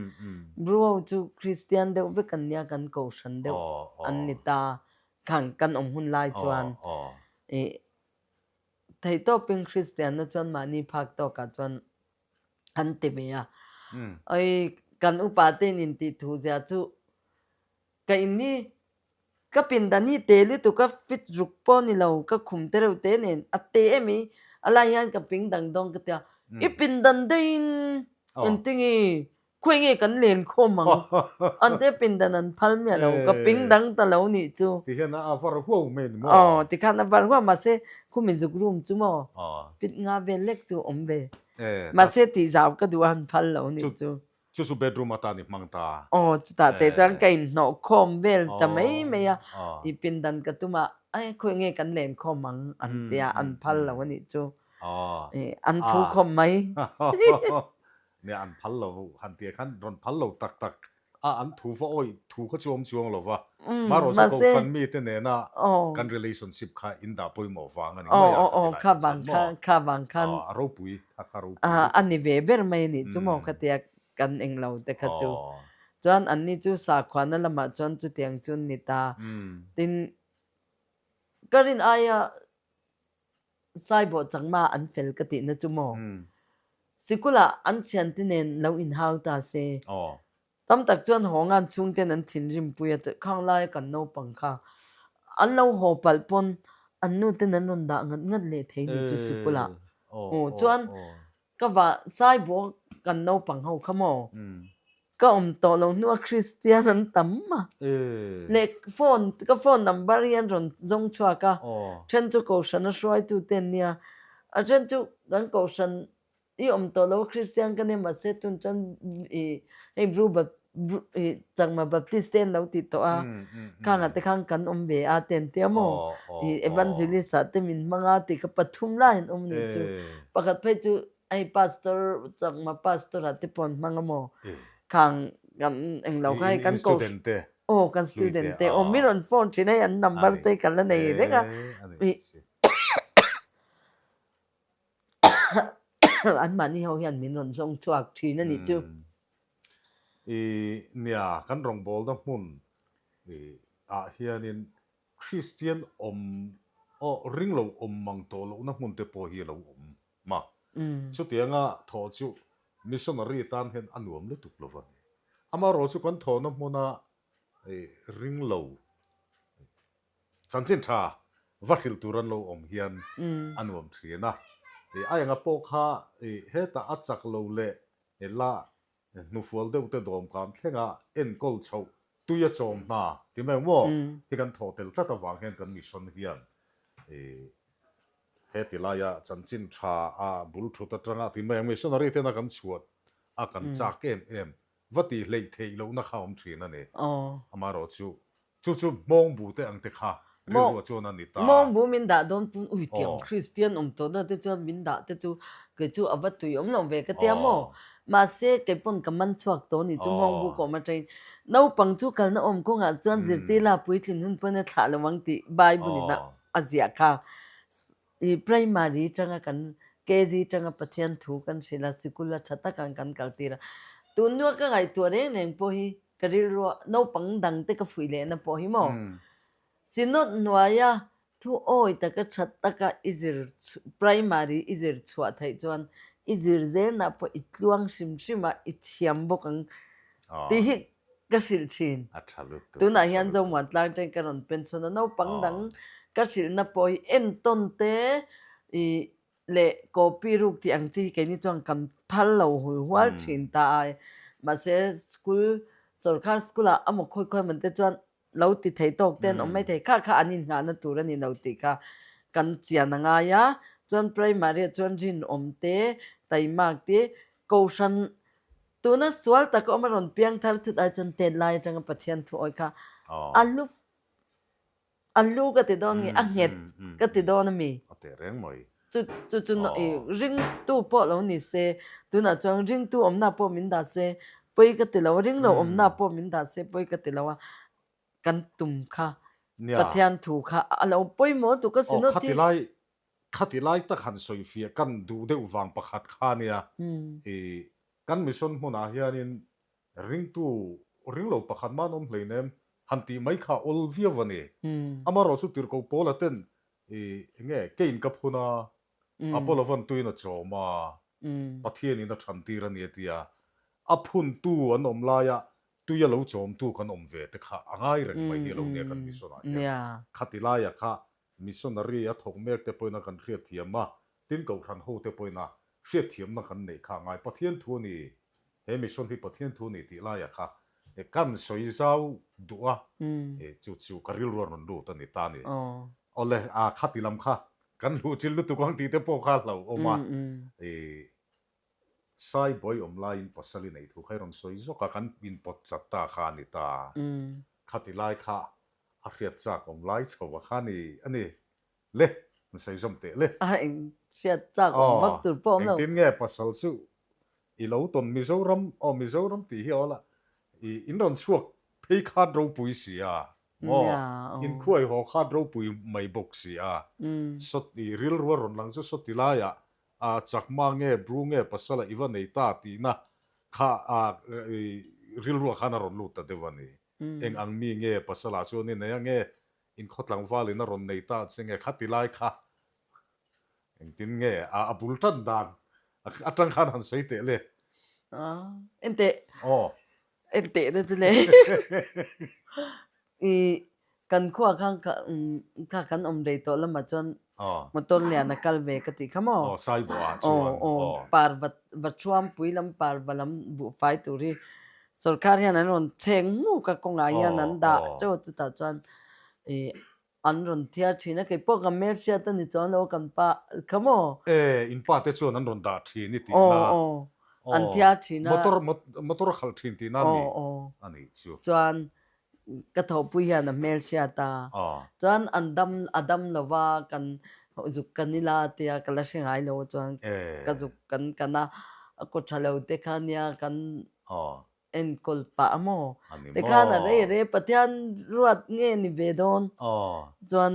B: Bru ho chu Kristian deuh vek an nia kan kohhran deuh an ni ta khang kan awm hun lai chuan ih theih tawpin Kristianna chuan mahni phak tawkah chuan an ti ve a. Oi kan upa te in intih thu zia chu ka in hi Ka pindan hi te lutuk a fit ruk pawh ni lo, ka khum te reuh te nen a te em i, a lai hian ka ping dang dawn ka ti a, i pindan daihin engtinge khawi nge kan len khawm ang an te pindan an phal miah lo, ka ping dang ta lo nih chu.
A: Ti hian a var huau mai ni maw?
B: Aw, tikhan a var huau mahse khumi zuk room chu maw fit nga vel lek chu awm ve, mahse tihzau ka duh a han phal lo nih chu.
A: Chu chu bedroom atan i hmang ta.
B: Aw, chutah teh chuan ka inhnawh khawm vel ta mai mai a, i pindan ka tum a, ai khawi nge kan len khawm ang an ti a, an phal lo a nih chu. An thu khawm mai.
A: Nia, an phal lo han tih ah khan rawn phal lo tak tak a, an thu va awih thu kha chu awm chuang lo va. Marawh chu Kohhran mite nena kan relationship kha in dah pawimawh vang a ni mai a, ka ti lai ah chuan maw?
B: Kha vang khan
A: a ropui, kha kha ropui.
B: A ni ve ber mai a nih chu maw ka tia kan eng lo te kha chu. Chuan anni chu sakhuana lamah chuan chutiang chu an ni ta. Tin, ka rin aia Saibawh changma an fel ka tihna chu maw? Sikulah an thiante nen lo inhau ta se. Tam tak chuan haw ngan chhungten an thinrim pui a, khang laia kan naupang kha an lo haw palh pawn an nu ten an rawn dah ngat ngat leh thei ni chu sikulah. Aw chuan ka va Saibawh kan naupang ho kha maw? Ka awm tawh lo hnua Kristian an tam a. Leh phone ka phone number hi an rawn zawng chhuak a, then chu Kohhran a hruaitu te an nia, a then chu kan Kohhran i awm tawh lo a Kristian ka nia mahse tun chuan i hei Bru i Chakma Baptist te an lo ti tawh a, khangah te khan kan awm ve a te an tia maw? I Evangelist ah te min hmang a tih kha pathum lai an awm anih chu. Pakhat phei chu Hei pastor chakma pastor ah te pawh an hmang a maw? Khang kan englo kha hei kan ko aw kan student te aw mi rawn phone thin hei an number te hi ka la nei reng a an mahni ho hian min rawn zawng chhuak thin a nih chu.
A: I nia kan rawngbawlna hmun ah hianin Kristian awm aw ringlo awm mang tawh lohna hmun te pawh hi a lo awm. Ma. Chutianga thawh chu missionary tan hian a nuam lutuk lo a ni. Amaherawh chu kan thawhna hmuna ring lo chanchin tha va hrilh tur an lo awm hian a nuam thin a. A enga pawh kha hetah a chak lo leh la hnufual deuh te dawmkam thlenga enkawl chhoh tui a chawm hna ti mai ang maw? Hi kan thawh tel tlat avang hian kan mission hian Heti laia chanchin tha a bul thut atanga ti mai ang missionary tena kan chhuat a kan chak em em va tih hleih theih lohna kha awm thin a ni. Amaherawh chu chu chu hmawngbu te ang te kha rilruah chuan a ni ta.
B: Hmawngbu min dah dawn pun ui tiang Kristian awm tawhna te chuan min dah te chu kei chu a va tui awm lo ve ka tia maw? Mahse kei pawn ka man chhuak tawh a ni chu hmawngbu ka awm atangin naupang chu kalna awm kawngah chuan zirtir la puitlin hun pawn a thlah lo ang tih Bible in a A ziah kha i primary tanga kan KG tanga Pathian thu kan hrilh a, sikul a tha takah kan kal tir a. Tun hnua ka ngaihtuah reng reng pawh hi ka rilruah naupang dang te ka fuih lehna pawh hi maw? Synod hnuaia thu awi taka tha taka i zir primary i zir chhuah theih chuan i zir zelna pawh i tluang hrim hrim a, i thiam bawk ang tih hi ka hrilh thin.
A: A tha lutuk.
B: Tunah hian Zomuan tlang atangin ka rawn pension a, naupang dang ka hrilhna pawh hi entawn te ih leh copy ruk tih ang chi hi keini chuan kan phal lo hul hual thin ta a, mahse school sorkar school ah amaw khawi khawi man te chuan lo ti thei tawk te an awm mai thei, kha kha an inngahna tur a ni lo tih kha kan chian a ngai a, chuan primary ah chuan rinawm te taimak te kohhran Tuna sual taka awm a rawn piang thar thut ai chuan tet lai atanga Pathian thu awi kha a hlu a hlu ka ti dawn nge a nghet ka ti dawn a mi?
A: A teh reng mai.
B: Chu chu chu i ringtu pawh lo ni se tunah chuan ringtu awmna pawh min dah se pawi ka ti lo a ringlo awmna pawh min dah se pawi ka ti lo a kan tum kha Pathian thu kha a lo pawimawh tuk a si nawt hi.
A: Khati lai tak han sawi fiah kan duh deuh vang pakhat kha nia. I kan mission hmunah hianin ringtu ringlo pakhat man awm hleinem han tih mai kha awl viau a ni. Amaherawh chu tirhkoh Paula ten i enge kein ka phun a, Apollo-van tuin a chawm a, Pathianin a than tir a ni a ti a. A phuntu an awm laia. Tuia lo chawmtu kan awm ve te kha a ngai reng mai hi lo nia kan mission ah hian. Khati laia kha missionary a thawk mek te pawhin a kan hriatthiam a, tin kohhran ho te pawhin a hriatthiamna kan neih kha a ngai. Pathian thu a ni, he mission hi Pathian thu a ni tih laia kha kan sawi zau duh a, chu chu ka rilru a rawn lut a ni ta a ni. Awle, khati lam kha kan hluhchilh lutuk ang tih te pawh kha a hlauhawm a, Sai bawi awm laiin pasal i neih thu kha i rawn sawi zawk a, kan inpawt chat ta kha a ni ta. Khati lai kha a hriat chak awm lai chho a kha ni a ni. Le, an sawi zawm teh le.
B: A eng hriat chak awm vak tur pawh awm lo.
A: Engtin nge pasal chu i lo tawn Mizoram, aw Mizoram tih hi aw la, i in rawn chhuak phei khat ropui si a, maw? Inkhuai haw khat ropui mai bawk si a. Sawti rilru a rawn lang chu sawti laiah A chakma nge Bru nge pasala i va nei ta tihna kha a rilruah khan a rawn lut ta deuh a ni. Eng ang mi nge pasala chuan i nei a nge inkhaw tlangvalin a rawn nei ta che nge khati lai kha engtin nge a bul tan dan atang khan han sawi teh le.
B: Enteh.
A: Aw.
B: Enteh na chu le. I kan khua khan kha kan awm rei tawh lamah chuan motor lian a kal ve ka tih kha maw?
A: Aw Saibuah ah chuan
B: aw parva va thuampui lam parva lam buhfai tur hi sorkar hian an rawn chheng hmuk a kawngah hian an dah teuh a chutah chuan i An rawn thiar thin a, kei pawh ka hmelhriat a ni chuan lo kan pa kha maw?
A: E, in pa te chuan an rawn dah thin i tih na.
B: Aw, aw, an thiar thin a.
A: Motor, motor a khalh thin tih na mi a nih chu.
B: Chuan ka thawhpui hian a hmelhriat a, chuan an dam, a dam lo va, kan zuk kan ila tia ka la hre ngai lo chuan ka zuk kan kan a, a kaw tha lo te kha nia kan enkawl pah a maw? Tikhan a rei rei Pathian ruat nge ni ve dawn? Chuan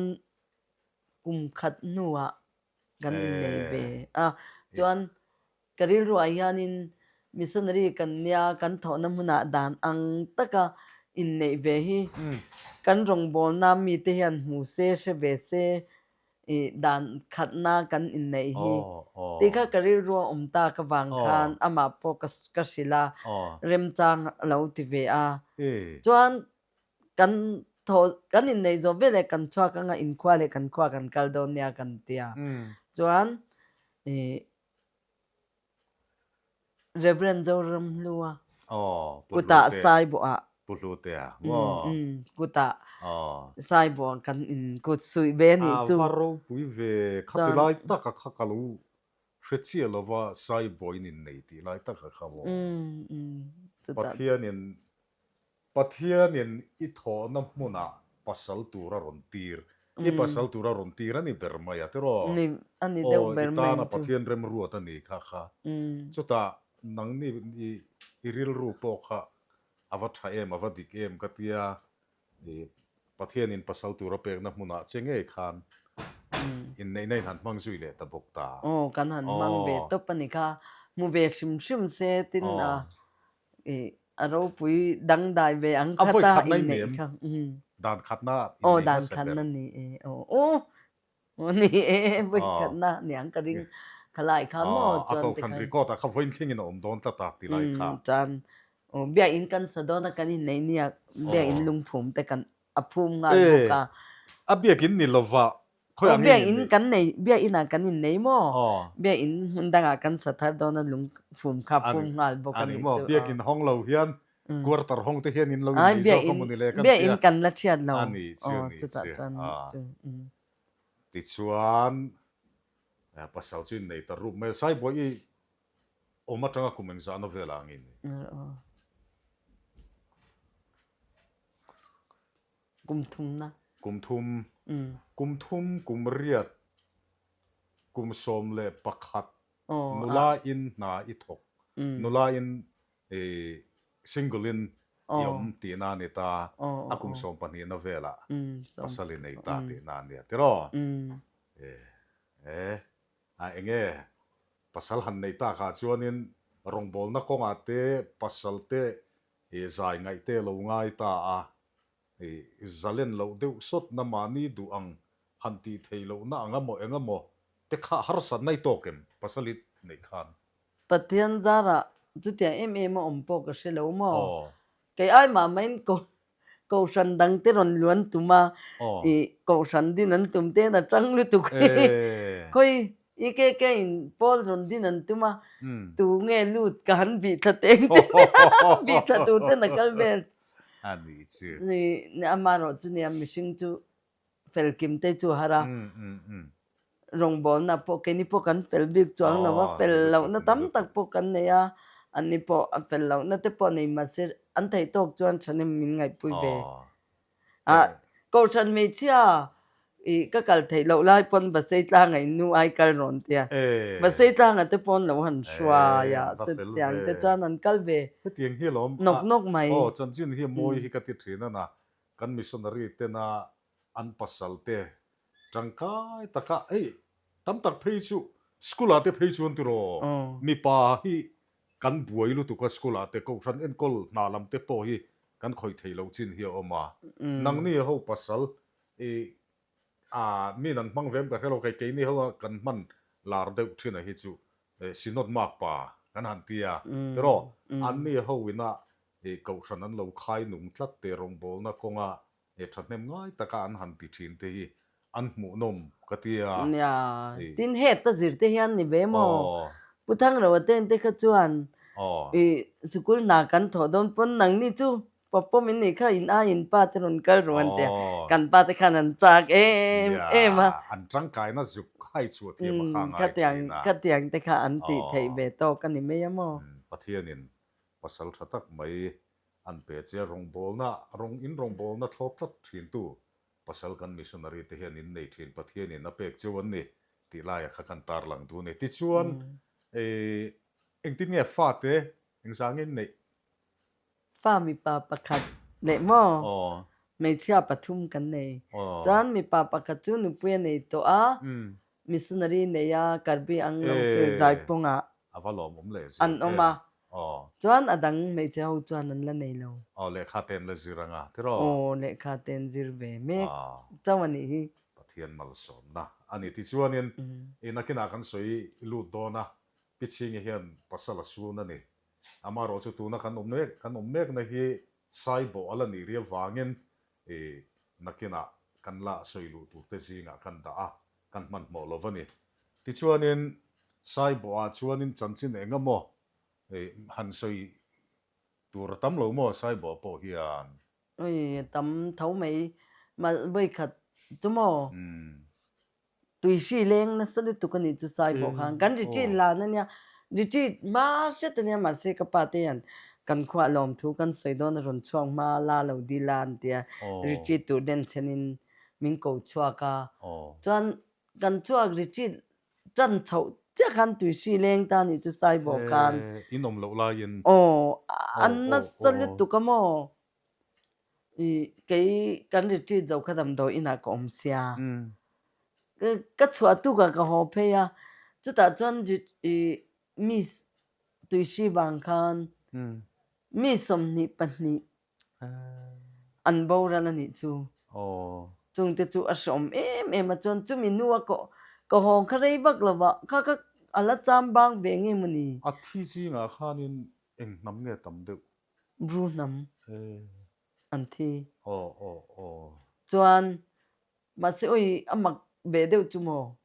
B: kum khat hnuah kan innei ve a. Chuan ka rilruah hianin missionary kan nia kan thawhna hmunah dan ang taka inneih ve hi kan rawngbawlna mite hian hmu se hre ve se I dan khatna kan inneih hi tih kha ka rilru a awm tak avang khan amah pawh ka ka hrilh a, remchang a lo ti ve a. Chuan kan thaw kan inneih zawh veleh kan chhuak anga inkhua leh kan khua kan kal dawn nia kan ti a. Chuan i Reverend Zoramhlua kutah Saibuah kutah Saibuah kan in kut suih ve a nih chu.
A: A va ropui ve, khati lai taka kha ka lo hre chiah lova Saibuah in innei tih lai taka kha maw. Pathianin Pathianin i thawhna hmunah pasal tur a rawn tir, i pasal tur a rawn tir a ni ber mai a tiraw?
B: Ni, a ni deuh ber mai
A: chu. Aw, i tana Pathian remruat a ni kha kha. Chutah nangni i i rilru pawh kha a va tha em, a va dik em ka tia, i Pathianin pasal tur a pekna hmunah che ngei khan inneihna in han hmang zui leh ta bawk ta.
B: Aw, kan han hmang ve tawp a ni kha. Hmu ve hrim hrim se tin a I a ropui dangdai ve ang
A: khat a inneih kha. Dan khatna
B: inneih hmasa ber. Aw dan khatna ni e. Aw aw ni e vawi khatna ni ang ka ring khalai kha maw
A: chuan. A kohhran record ah kha vawiin thlengin a awm dawn tlat a ti lai kha.
B: Chuan biakinn kan sa dawn a kan inneih nia biakinn lungphum te kan a phum nghal bawk a.
A: A biakinn ni lova
B: Khawi ang biakinn kan nei, biakinn ah kan innei maw? Biakinn hmun dangah kan sa thar dawn a lungphum kha phum nghal bawk a nih
A: chu. Biakinn hawng lo hian quarter hawng te hian in lo innei zawk a maw ni le kan tia.
B: Biakinn kan la thiat lo.
A: A ni chu a ni chu. Tichuan pasal chu innei ta rup mai a. Saibawi i awm atanga kum engzahna velah ang in ni?
B: Kum thumna.
A: Kum thum. Kum thum, kum riat, kum 11 nula in hna i thawk, nula in single in i awm tihna a ni ta, a kum sawmpahnihna velah pasal i nei ta tihna a nia tiraw? E, a enge pasal han nei takah chuanin rawngbawlna kawngah te pasal te I zai ngaihte lo ngai ta a, i zalen loh deuh sawtna mahni duh ang han tih theih lohna ang emaw eng emaw te kha harsatna i tawk em pasal i neih khan?
B: Pathian zarah chutiang em em a awm pawh ka hre lo maw? Kei ai mah mahin ko kohhran dang te rawn luan tum a, i kohhran din an tum te a tang lutuk hi. Khawi EKK in pawl rawn din an tum a, tu nge lut ka han bih thla teng te bih thla tur ten a kal vel.
A: A nih chu.
B: Amaherawh chu nia mihring chu fel kim te chu a har a, rawngbawlna pawh keini pawh kan fel bik chuang lo a, fel lohna tam tak pawh kan nei a, anni pawh a fel lohna te pawh nei mahse an theih tawk chuan thahnem min ngaihpui ve. A Kohhran hmeichhia ih ka kal theih loh lai pawn Vasei tlanga in nu ai kal rawn tia, Vasei tlanga te pawn lo han hruai a, chutiang te chuan an kal ve nawk nawk mai.
A: Aw chanchin hi mawi hi ka ti thin a na, Kan missionary tena an pasal te tangkai taka hei tam tak phei chu school ah te phei chuan tiraw mipa hi kan buai lutuk a school ah te kohhran enkawl hna lam te pawh hi kan khawih theih loh chin hi a awm a nangni ho pasal i a min an hmang ve em ka hre lo kei keini ho a kan hman lar deuh thin a hi chu synod mark pa kan han ti a tiraw anni ho ina He kohhran an lo khai nung tlat te rawngbawlna kawnga he thahnem ngai taka an han ti thin te hi an hmuhnawm ka ti a.
B: Nia, tin heta zir te hian ni ve maw? Pu Thangroa ten te kha chuan i sikul hna kan thawh dawn pawn nangni chu pawp in nih kha in ai in pa te rawn kal rawh an ti a, kan pa te khan an chak em em a.
A: Nia, an tangkaina zuk hai chhuah thiam a kha ngai thin a.
B: Khatiang te kha an tih theih ve tawk a ni mai a maw?
A: Pathianin Pasal tha tak mai an pe che rawngbawlna rawng in rawngbawlna thlawp tlat thintu pasal kan missionary te hian in nei thin Pathian in a pek cheu an ni tih laia kha kan tarlang duh a ni. Tichuan engtin nge fate engzangin neih?
B: Fa mipa pakhat leh maw? Hmeichhia pathum kan nei. Chuan mipa pakhat chu nupui a nei tawh a, missionary nei a Karbi ang lo fel Zaipawngah
A: A va lawmawm leh
B: zel an awm a. Chuan a dang hmeichhe ho chuan an la nei lo.
A: Aw lehkha te an la zir anga tiraw?
B: Aw lehkha te an zir ve mek chauh a nih hi.
A: Pathian malsawmna a ni. Tichuanin i nakinah kan sawi lut dawn a, Pi Chhingi hian pasal a sun a ni. Amaherawh chu tuna kan awm mek kan awm mekna hi Saibawh a la nih ri avangin i nakinah kan la sawi luh turte zingah kan dah a, kan hmanhmawh lo va ni. Tichuanin Saibawhah chuanin chanchin eng emaw han sawi tur a tam lo maw Saibawh pawh hian?
B: Ui, a tam tho mai. Vawikhat chu maw? Tuihri leng nasa lutuk a nih chu Saibawh khan. Kan retreat lan a nia. Retreat hma hret a nia mahse ka pa te hian kan khuah lawmthu kan sawi dawn a rawn chhuak hma la lo dil a an ti a. Retreat tur den chenin min ko chhuak a. Chuan kan chhuak retreat tan chhoh chiah khan tuihri leng ta nih chu Saibawh khan.
A: In awm loh laiin.
B: Aw, an nasa lutuk a maw? I kei kan retreat zo kha damdawi inah ka awm sia. Ka chhuah tukah ka haw phei a, chutah chuan i miss tuihri vang khan mi 22 an boral a nih chu. Chungte chu a hreawm em em a, chuan chumi hnua ka haw kha rei vak lo va, kha kha a la cham bang ve nge maw ni?
A: A thi zingah khanin eng hnam nge tam deuh?
B: Bru hnam an thi. Chuan mahse awi a mak ve deuh chu maw?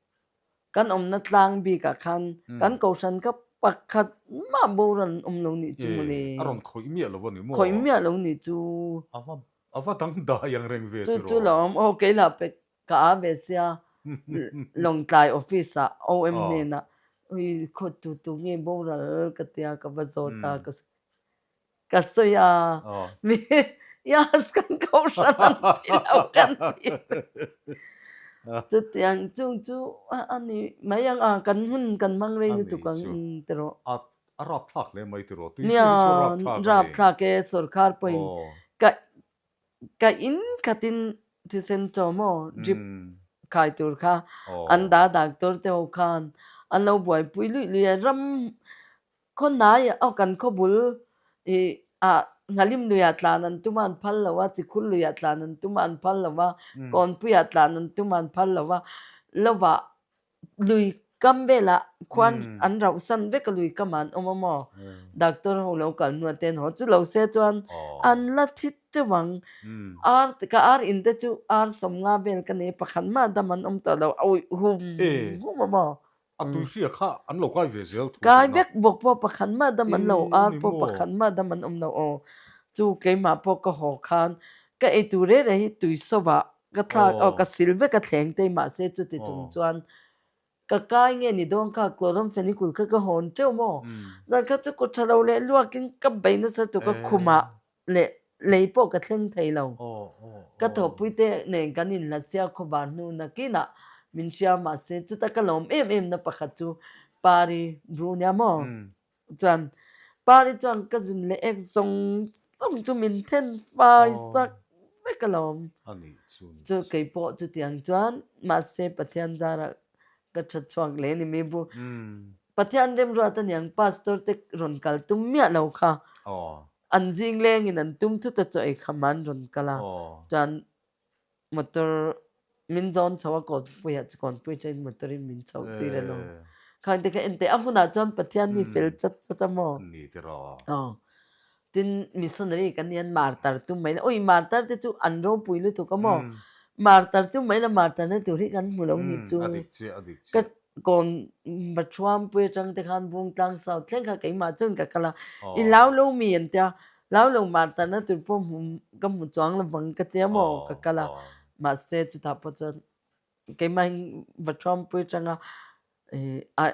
B: Kan awmna tlang bikah khan kan kohhran kha pakhat mah boral an awm lo nih chu mawle.
A: A rawn khawih miah lo a ni maw?
B: Khawih miah lo nih chu.
A: A va dangdai ang reng ve
B: tiraw? Chu chu lo awm. Aw kei lah pek Ka a ve sia, Lawngtlai office ah OM hnenah ui khaw tu tu nge boral ka tia ka va zawt a ka sawi ka sawi a mi yes kan kohhran an ti lo kan ti chutiang chung chu a ni mai ang a kan hun kan hmang rei lutuk ang tiraw.
A: A rapthlak hle mai tiraw
B: tui hi chu rapthlak a ni. Rapthlak e sorkar pawhin ka Ka in khatin thisen chaw maw drip khai tur kha an da doctor te ho khan an lo buaipui luih luih a, ram khaw hnai aw kan khaw bul ih ah Nghalim luiah tlan an tum a an phal lo a, Chikhur luiah tlan an tum a an phal lo a, Kawnpuiah tlan an tum a an phal lo a, lovah lui. Kam velah khuan an rauhsan vek a lui kamah an awm a maw? Doctor ho lo kal hnuah te an haw chu lo se chuan an la thi teuh ang. Ar ka ar in te chu ar sawmnga vel ka nei pakhat mah dam an awm tawh lo a uih hum hum a maw?
A: A tui hria kha an lo kai ve zel thu
B: Kai vek vawk pawh pakhat mah dam an lo ar pawh pakhat mah dam an awm lo aw. Chu keimah pawh ka haw khan ka eitur reh reh hi tui sawvah ka thlak aw ka sil vek a thleng tei mahse chuti chung chuan Ka kai nge ni dawn kha chloramphenicol kha ka hawn teuh maw? Zan kha chu kut tha lo leh luakin ka bei nasa tuk a khumah leh lei pawh ka thleng thei lo. Ka thawhpui te nen kan inhlat sia khawvar hnu nakinah min hria mahse chuta ka lawm em em na pakhat chu Pari bru nia maw? Chuan Pari chuan ka zun leh ek zawng zawng chu min then fai sak vek alawm. Chu kei pawh chutiang chuan mahse Pathian zarah ka tha chhuak leh ni mi bu. Pathian remruat aniang pastor te rawn kal tum miah lo kha. An zing lengin an tum thut a chaw ei kham an rawn kal a. Chuan Motor min zawn chho a kawnpuiah chu kawnpui atangin motor in min chhoh tir alo. Khang te kha en teh a hunah chuan Pathian hi fel chat chat a maw?
A: Ni te rawh.
B: Aw. Tin missionary kan ni an martar tum mai la ui martar te chu an ropui lutuk a maw? Martar tum mai la martar na tur hi kan hmu lo ni chu.
A: A dik chiah a dik chiah.
B: Ka kawn Bathuampui atang te khan Bungtlang South thleng kha keimah chuan ka kal a. I hlau lo mi an tia Lau lo mar tana tur pawh hmu ka hmu chuang lovang ka tia maw ka kal a, mahse chutah pawh chuan keimah in va thuampui atanga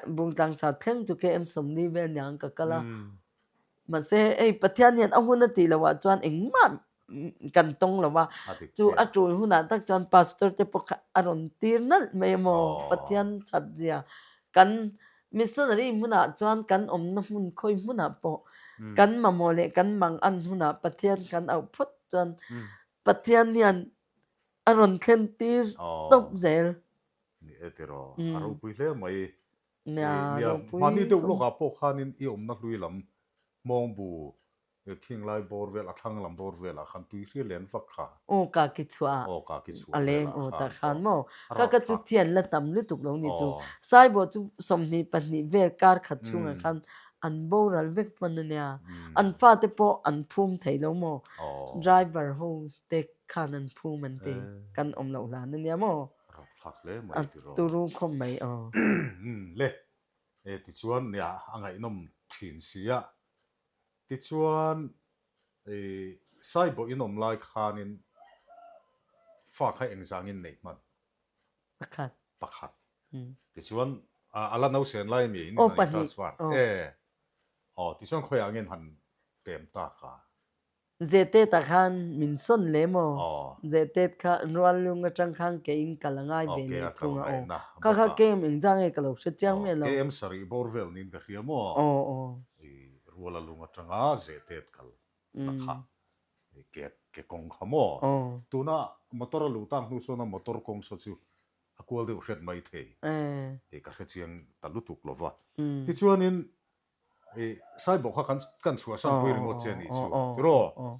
B: Bungtlang South thleng chu KM 40 vel niang ka kal a, mahse hei Pathian hian a hun a tih loh ah chuan engmah kan tawng lo va, chu a tul hunah tak chuan Pastor te pawh kha a rawn tir nalh mai a maw Pathian that zia kan Missionary hmunah chuan kan awmna hmun khawi hmunah pawh kan mamawh leh kan mang an hunah Pathian kan auh phawt chuan Pathian hian a rawn thlen tir tawp zel.
A: Ni e tiraw, a ropui hle mai. Nia, mahni deuh lawkah pawh khanin i awmna hlui lam hmawngbu Khinglai bawr vel, a thlang lam bawr velah khan tui hria len vak kha.
B: Aw ka ki chhuah
A: Aw ka ki chhuah a leng
B: aw tak khan maw? Ka ka chu thian la tam lutuk lo ni chu. Saibawh chu 22 vel kar khat chhungah khan an boral vek hman a nia. An fate pawh an phum thei lo maw? Driver ho te khan an phum an ti. Kan awm loh hlan a nia maw?
A: Rapthlak hle mai tiraw.
B: A turu khawp mai aw.
A: Le, tichuan nia a ngaihnawm thin sia. Tichuan, i Saibawh in awm lai khanin fa kha engzangin neih hman?
B: Pakhat.
A: Pakhat. Tichuan, a la nausen lai mi in han transfer? E. Aw, tichuan khawiah nge han pem tak a?
B: Zehtet ah khan min sawn leh maw? Zehtet kha Ruallung atang khan ke in kal a ngai ve leh thung a aw. Kha kha KM engzah nge ka lo hre chiang miah lo.
A: KM sarih bawr vel niin ka hria maw?
B: Aw aw.
A: I Rualalung atanga Zehtet kal na kha ke ke kawng kha maw? Tuna motor a luh tak hnu sawn a motor kawng saw chu a kual deuh hret mai thei. Ka hre chiang ta lutuk lo va. Tichuanin I Saibawh kha kan kan chhuahsan pui ringawt che anih chu tiraw?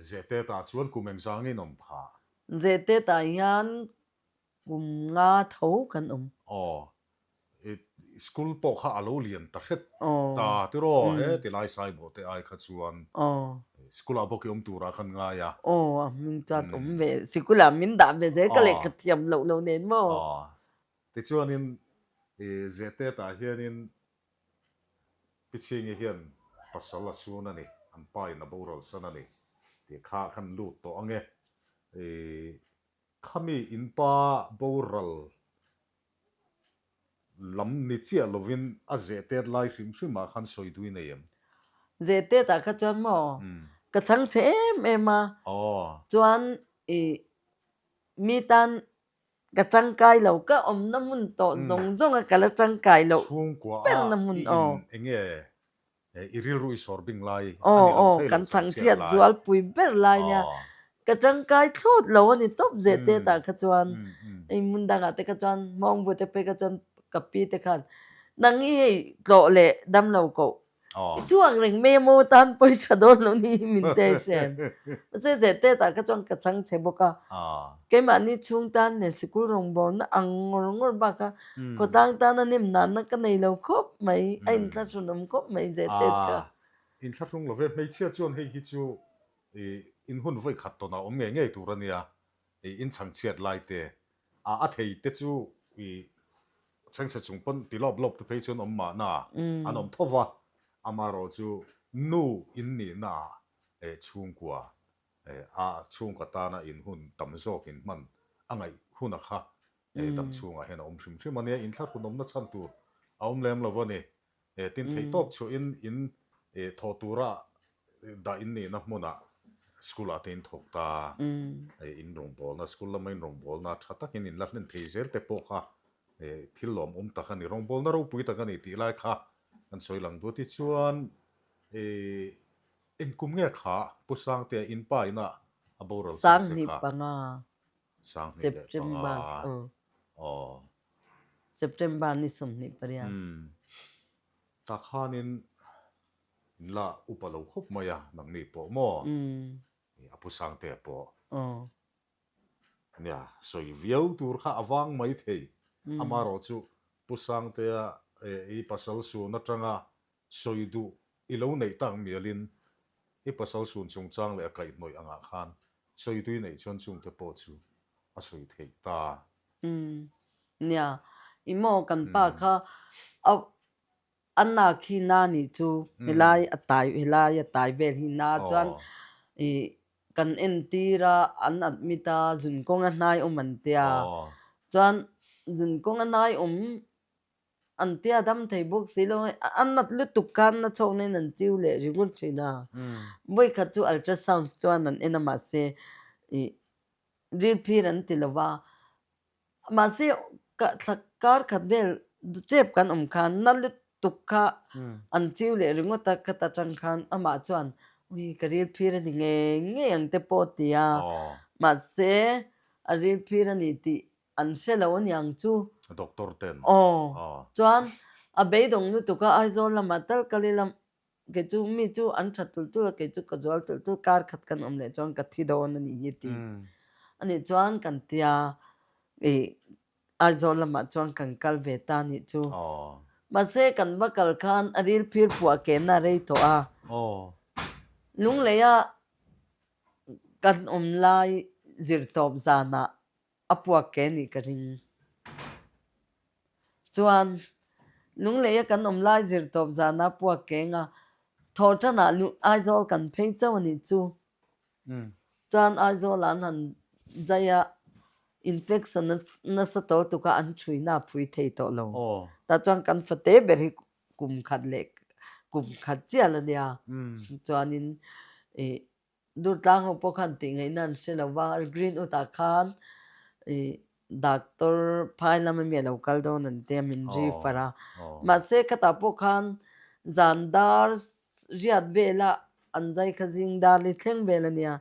A: Zehtet ah chuan kum engzang in awm kha?
B: Zehtet ah hian kum nga tho kan awm.
A: Aw, i school pawh kha a lo lian ta hret ta tiraw? He tilai Saibawh te ai kha chuan school ah bawk i awm turah khan ngai a.
B: Aw, a hming chuan awm ve, sikul ah min dah ve zel ka lehkha thiam loh lo nen maw?
A: Aw, tichuanin i Zehtet ah hianin Pichhingi hian pasal a sun a ni, an pa in a boral san a ni tih kha khan lut tawh ang e. I khami in pa boral lam ni chiah lovin a zehtet lai hrim hrim ah khan sawi dui nei em?
B: Zehtet ah kha chuan maw ka chhang chhe em em a, chuan i mi tan Ka tangkai lo, ka awmna hmun tawh zawng zawng a ka la tangkai loh
A: Chhungkua
B: ber na hmun
A: i
B: aw.
A: in enge i rilru i sawr bing lai a
B: Aw
A: ni lo
B: aw
A: thei lo
B: kan
A: chhang chhiat
B: chhangchhiat
A: lai.
B: zualpui ber lai nia.
A: Aw.
B: Ka tangkai thlawt lo a ni tawp zeh te tah kha chuan hei hmun dangah te kha chuan hmawngbu te phei kha chuan ka pi te khan nang hi hei tlawh leh damlo koh. I chhuak reng mai a maw tan pawi tha dawn lo ni hi min te hrem. Mahse zete tah kha chuan ka chhang che bawk a. Keimahni chhung tan leh sikul rawngbawlna ang ngawr ngawr bak a khawtlang tana nem nahna ka nei lo khawp mai, a inthlahrun awm khawp mai zete kha.
A: Inthlahrung lo ve, hmeichhia chuan hei hi chu in hun vawi khat tawnah awm ngei ngei tur a nia, in chhangchhiat lai te a a thei te chu i chhengchhe chung pawn ti lawp lawp te phei chuan awm mahna an awm tho va, amaherawh chu nu in nihna ah chhungkua a chhungkaw tana in hun tam zawk in hman a ngaih huna kha dam chhungah hian a awm hrim hrim a nia, inthlahrun awmna chhan tur a awm lem lo a ni. Tin theih tawp chhuahin in thawh tura dah in nihna hmunah school ah te in thawk ta, in rawngbawlna, school lama in rawngbawlna tha takin in la hlen thei zel te pawh kha thil lawmawm tak a ni, rawngbawlna ropui tak a ni tih lai kha kan sawi lang duh. Tichuan eng kum nge kha Pu Sangtea in pa ina a boral chhan che kha?
B: 25.
A: 25. Aw.
B: September ni 28.
A: Umm. Tah khanin in la upa lo khawp mai a, nangni pawh maw?
B: Umm.
A: A pu Sangtea pawh.
B: Aw.
A: Nia, sawi viau tur kha a vang mai thei. Amaherawh chu Pu Sangtea i pasal sun atanga sawi duh i lo neih tak mialin i pasal sun chungchang leh a kaihhnawih angah khan sawi tui neih chuan chungte pawh chu a sawi theih ta.
B: Umm. Nia, i maw kan pa kha a a nak hi na nih chu helai a tai helai a tai vel hi na chuan i kan entir a an admit a zun kawng a hnai awm an tia chuan zun kawng a hnai awm An tia dam thei bawk si lo a nat lutuk khan na chho nen an chiu leh ringawt thin a. Vawikhat chu ultrasound chuan an en a mahse ih ril phir an ti lo va. Mahse thla kar khat vel tep kan awm khan na lutuk kha an chiu leh ringawt a khat atang khan amah chuan ui ka ril phir a ni ngei ngei ang te pawh a ti a. Mahse a ril phir a ni tih An hre lo aniang chu.
A: Doctor ten.
B: Aw. Chuan a beidawng lutuk a Aizawl lamah tal kal ila kei chu mi chu an tha tulh tulh a kei chu ka zual tulh tulh kar khat kan awm leh chuan ka thi dawn a nih hi ti. Anih chuan kan tia ih Aizawl lamah chuan kan kal ve ta anih chu. Mahse kan va kal khan a ril phir phuah kehna a rei tawh a. Lungleia kan awm lai zir tawp zanah A puak ke nih ka ring. Chuan, Lungleia kan awm lai zir tawp zana puak ke nga thawh tanah Aizawl kan phei chauh a nih chu. Chuan Aizawl ah an han zai a, infection nasa tawh tuk a an thuina a phui thei tawh lo. Tah chuan kan fate ber hi kum khat leh kum khat chiah la nia. Chuanin ih Durtlang ho pawh khan tih ngaihna an hre lo va, Greenwood ah khan ih doctor phai lam ami a lo kal dawn an tia min refer a. Mahse khatah pawh khan zan dar riat vela an zai kha zing dar li thleng vel a nia.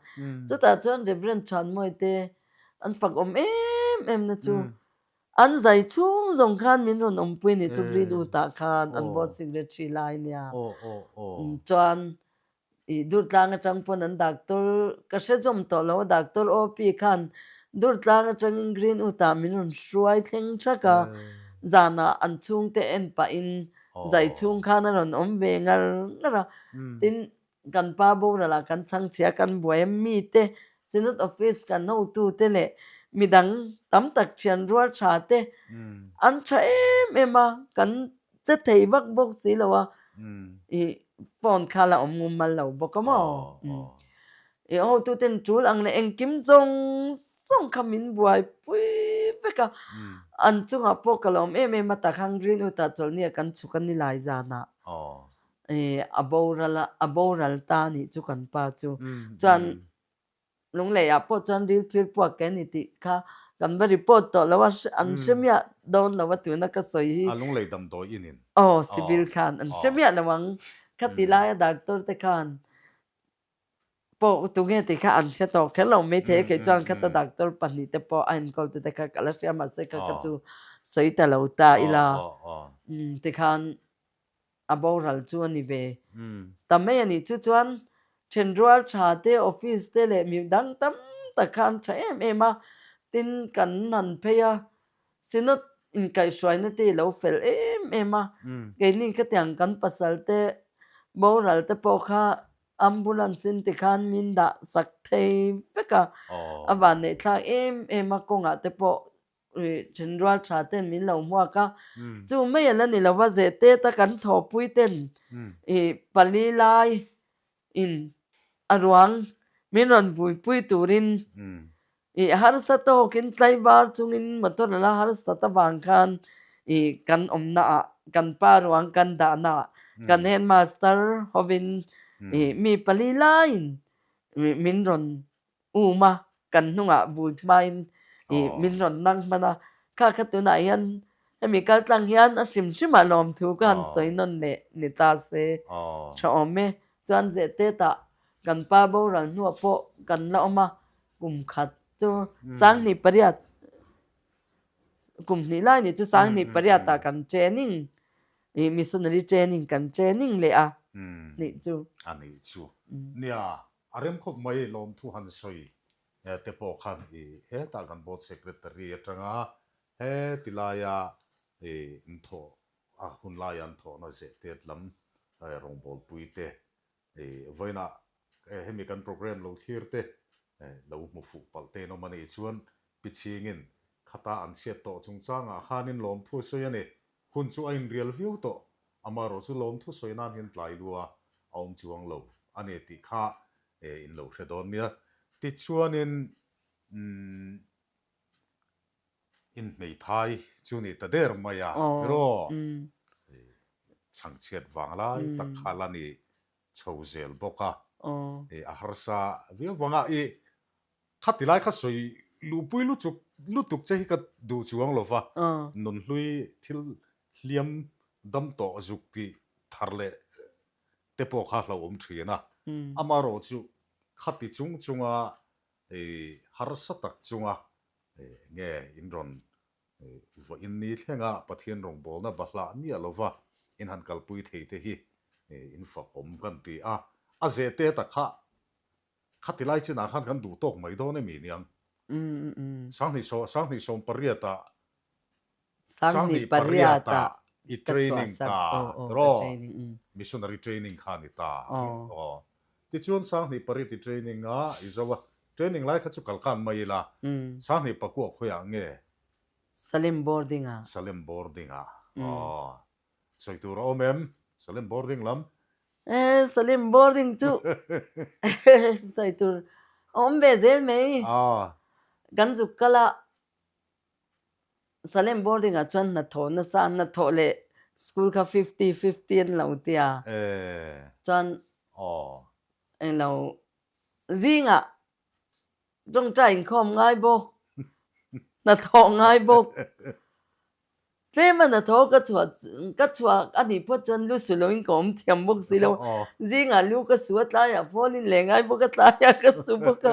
B: Chutah chuan Reverend Chhuanmawi te an fak awm em em na chu an zai chhung zawng khan min rawn awmpui a ni chu Greenwood ah khan an board secretary lai a nia. Chuan Ih Durtlang atang pawn an doctor ka hre zawm tawh lo a, doctor OP khan Durtlang atangin Greenwood ah min rawn hruai thleng thak a, zanah an chhungte en pahin zai chhung khan a rawn awm ve ngar ngar a, tin kan pa boral ah kan chhangchhia kan buai a, mite Synod office kan hotute leh midang tam tak thian rual tha te an tha em em a, kan che thei vak bawk si lo a, ih phone kha la awm ngum mal lo bawk a maw? Ih hotuten tul ang leh engkim zawng zawng kha min buaipui vek a, an chungah pawh ka lawm em em a takhang Greenwood ah chawlhni ah kan chhuk a ni lai zanah ih a boral a a boral ta a nih chu kan pa chu chuan Lunglei ah pawh chuan ril phir puak ke ni tih kha kan va report tawh lo a, an hre miah dawn lo a tuna ka sawi hi.
A: A lunglei damdawi in in.
B: Aw civil khan an hre miah lo ang. Khati laia doctor te khan pawh tunge tih kha an hre tawh kher lo maithei a, kei chuan khata doctor pahnih te pawh a enkawl tu te kha ka la hria mahse kha kha chu sawi ta lo ta ila tikhan. a boral chu a ni ve ta mai a nih chu. Chuan thenrual tha te, office te leh mi dang tam tak kha an tha em em a, tin kan han phei a, Synod inkaihhruaina te i lo fel em em a, keini khatiang kan pasal te boral te pawh kha ambulance in tikhan min dah sak thei vek a, a vanneih thlak em em a kawngah te pawh thenrual tha ten min lo hmuak a, chu mai a la ni lo va zehtet a kan thawhpui ten i pali lai in a ruang min rawn vuipui turin i harsa tawkin tlaivar chungin motor a la harsat avang khan i kan awmna ah kan pa ruang kan dahna ah kan headmaster hovin i mi pali laiin min rawn um a, kan hnungah vui hmain ih min rawn nang hman a, kha kha tunah hian hemi kal tlang hian a hrim hrimah lawmthu ka han sawi nawn leh ni ta se tha awm e. Chuan Zehtetah kan pa boral hnuah pawh kan la awm a, kum khat chu 1800 kum hnih lai ni chu 1800 ah kan training ih missionary training kan training leh a nih chu.
A: A nih chu. Nia, A rem khawp mai lawmthu han sawi te pawh khan i hetah kan board secretary atanga he ti laia i inthawh a hun laia an thawhna zehtet lam rawngbawlpui te i vawiinah hemi kan program lo thlir te lo hmu fuh palh te in awm a nih chuan Pichhingin khata an chhiat tawh chungchangah khanin lawmthu a sawi a ni. Hun chu a inrial viau tawh, amaherawh chu lawmthu sawi nan hian tlai lua a awm chuang lo a ni tih kha in lo hre dawn nia. Tichuanin umm inhmeithai chu ni ta der mai a tiraw? Chhangchhiat vang lai tak kha la ni chho zel bawk a, a harsa viau vang a, i Khati lai kha sawi luhpui lutuk lutuk che hi ka duh chuang lo va, nunhlui thil hliam dam tawh zuk tih thar leh te pawh kha hlauhawm thin a. Amaherawh chu khati chung chunga harsa tak chunga nge in rawn vawiin ni thlenga Pathian rawngbawlna bahlah miah lova in han kalpui thei te hi in fakawm kan ti a. A zete tak kha Khati lai chinah khan kan duh tawk mai dawn emi niang? 28 ah 28 i training ta tiraw? Missionary training kha a ni ta. Aw. Tichuan 28 i training a i zo a, training lai kha chu kal khan mai ila, 29 khawiah nge?
B: Salem boarding ah.
A: Salem boarding ah. Aw. Sawi tur a awm em? Salem boarding lam.
B: E, Salem boarding chu sawi tur a awm ve zel mai. Kan zuk kal a, Salem boarding ah chuan hnathawh nasa, hnathawh leh school kha fifty fifty an lo tia. Chuan englo zingah Tawngtai inkhawm ngai bawk, hnathawh ngai bawk. Tlema hnathawh ka chhuah ka chhuah a nih phawt chuan lu su loin ka awm thiam bawk si lo. Zingah lu ka su a, tlaiah phone in leh ngai bawk a, tlaiah ka su bawk a.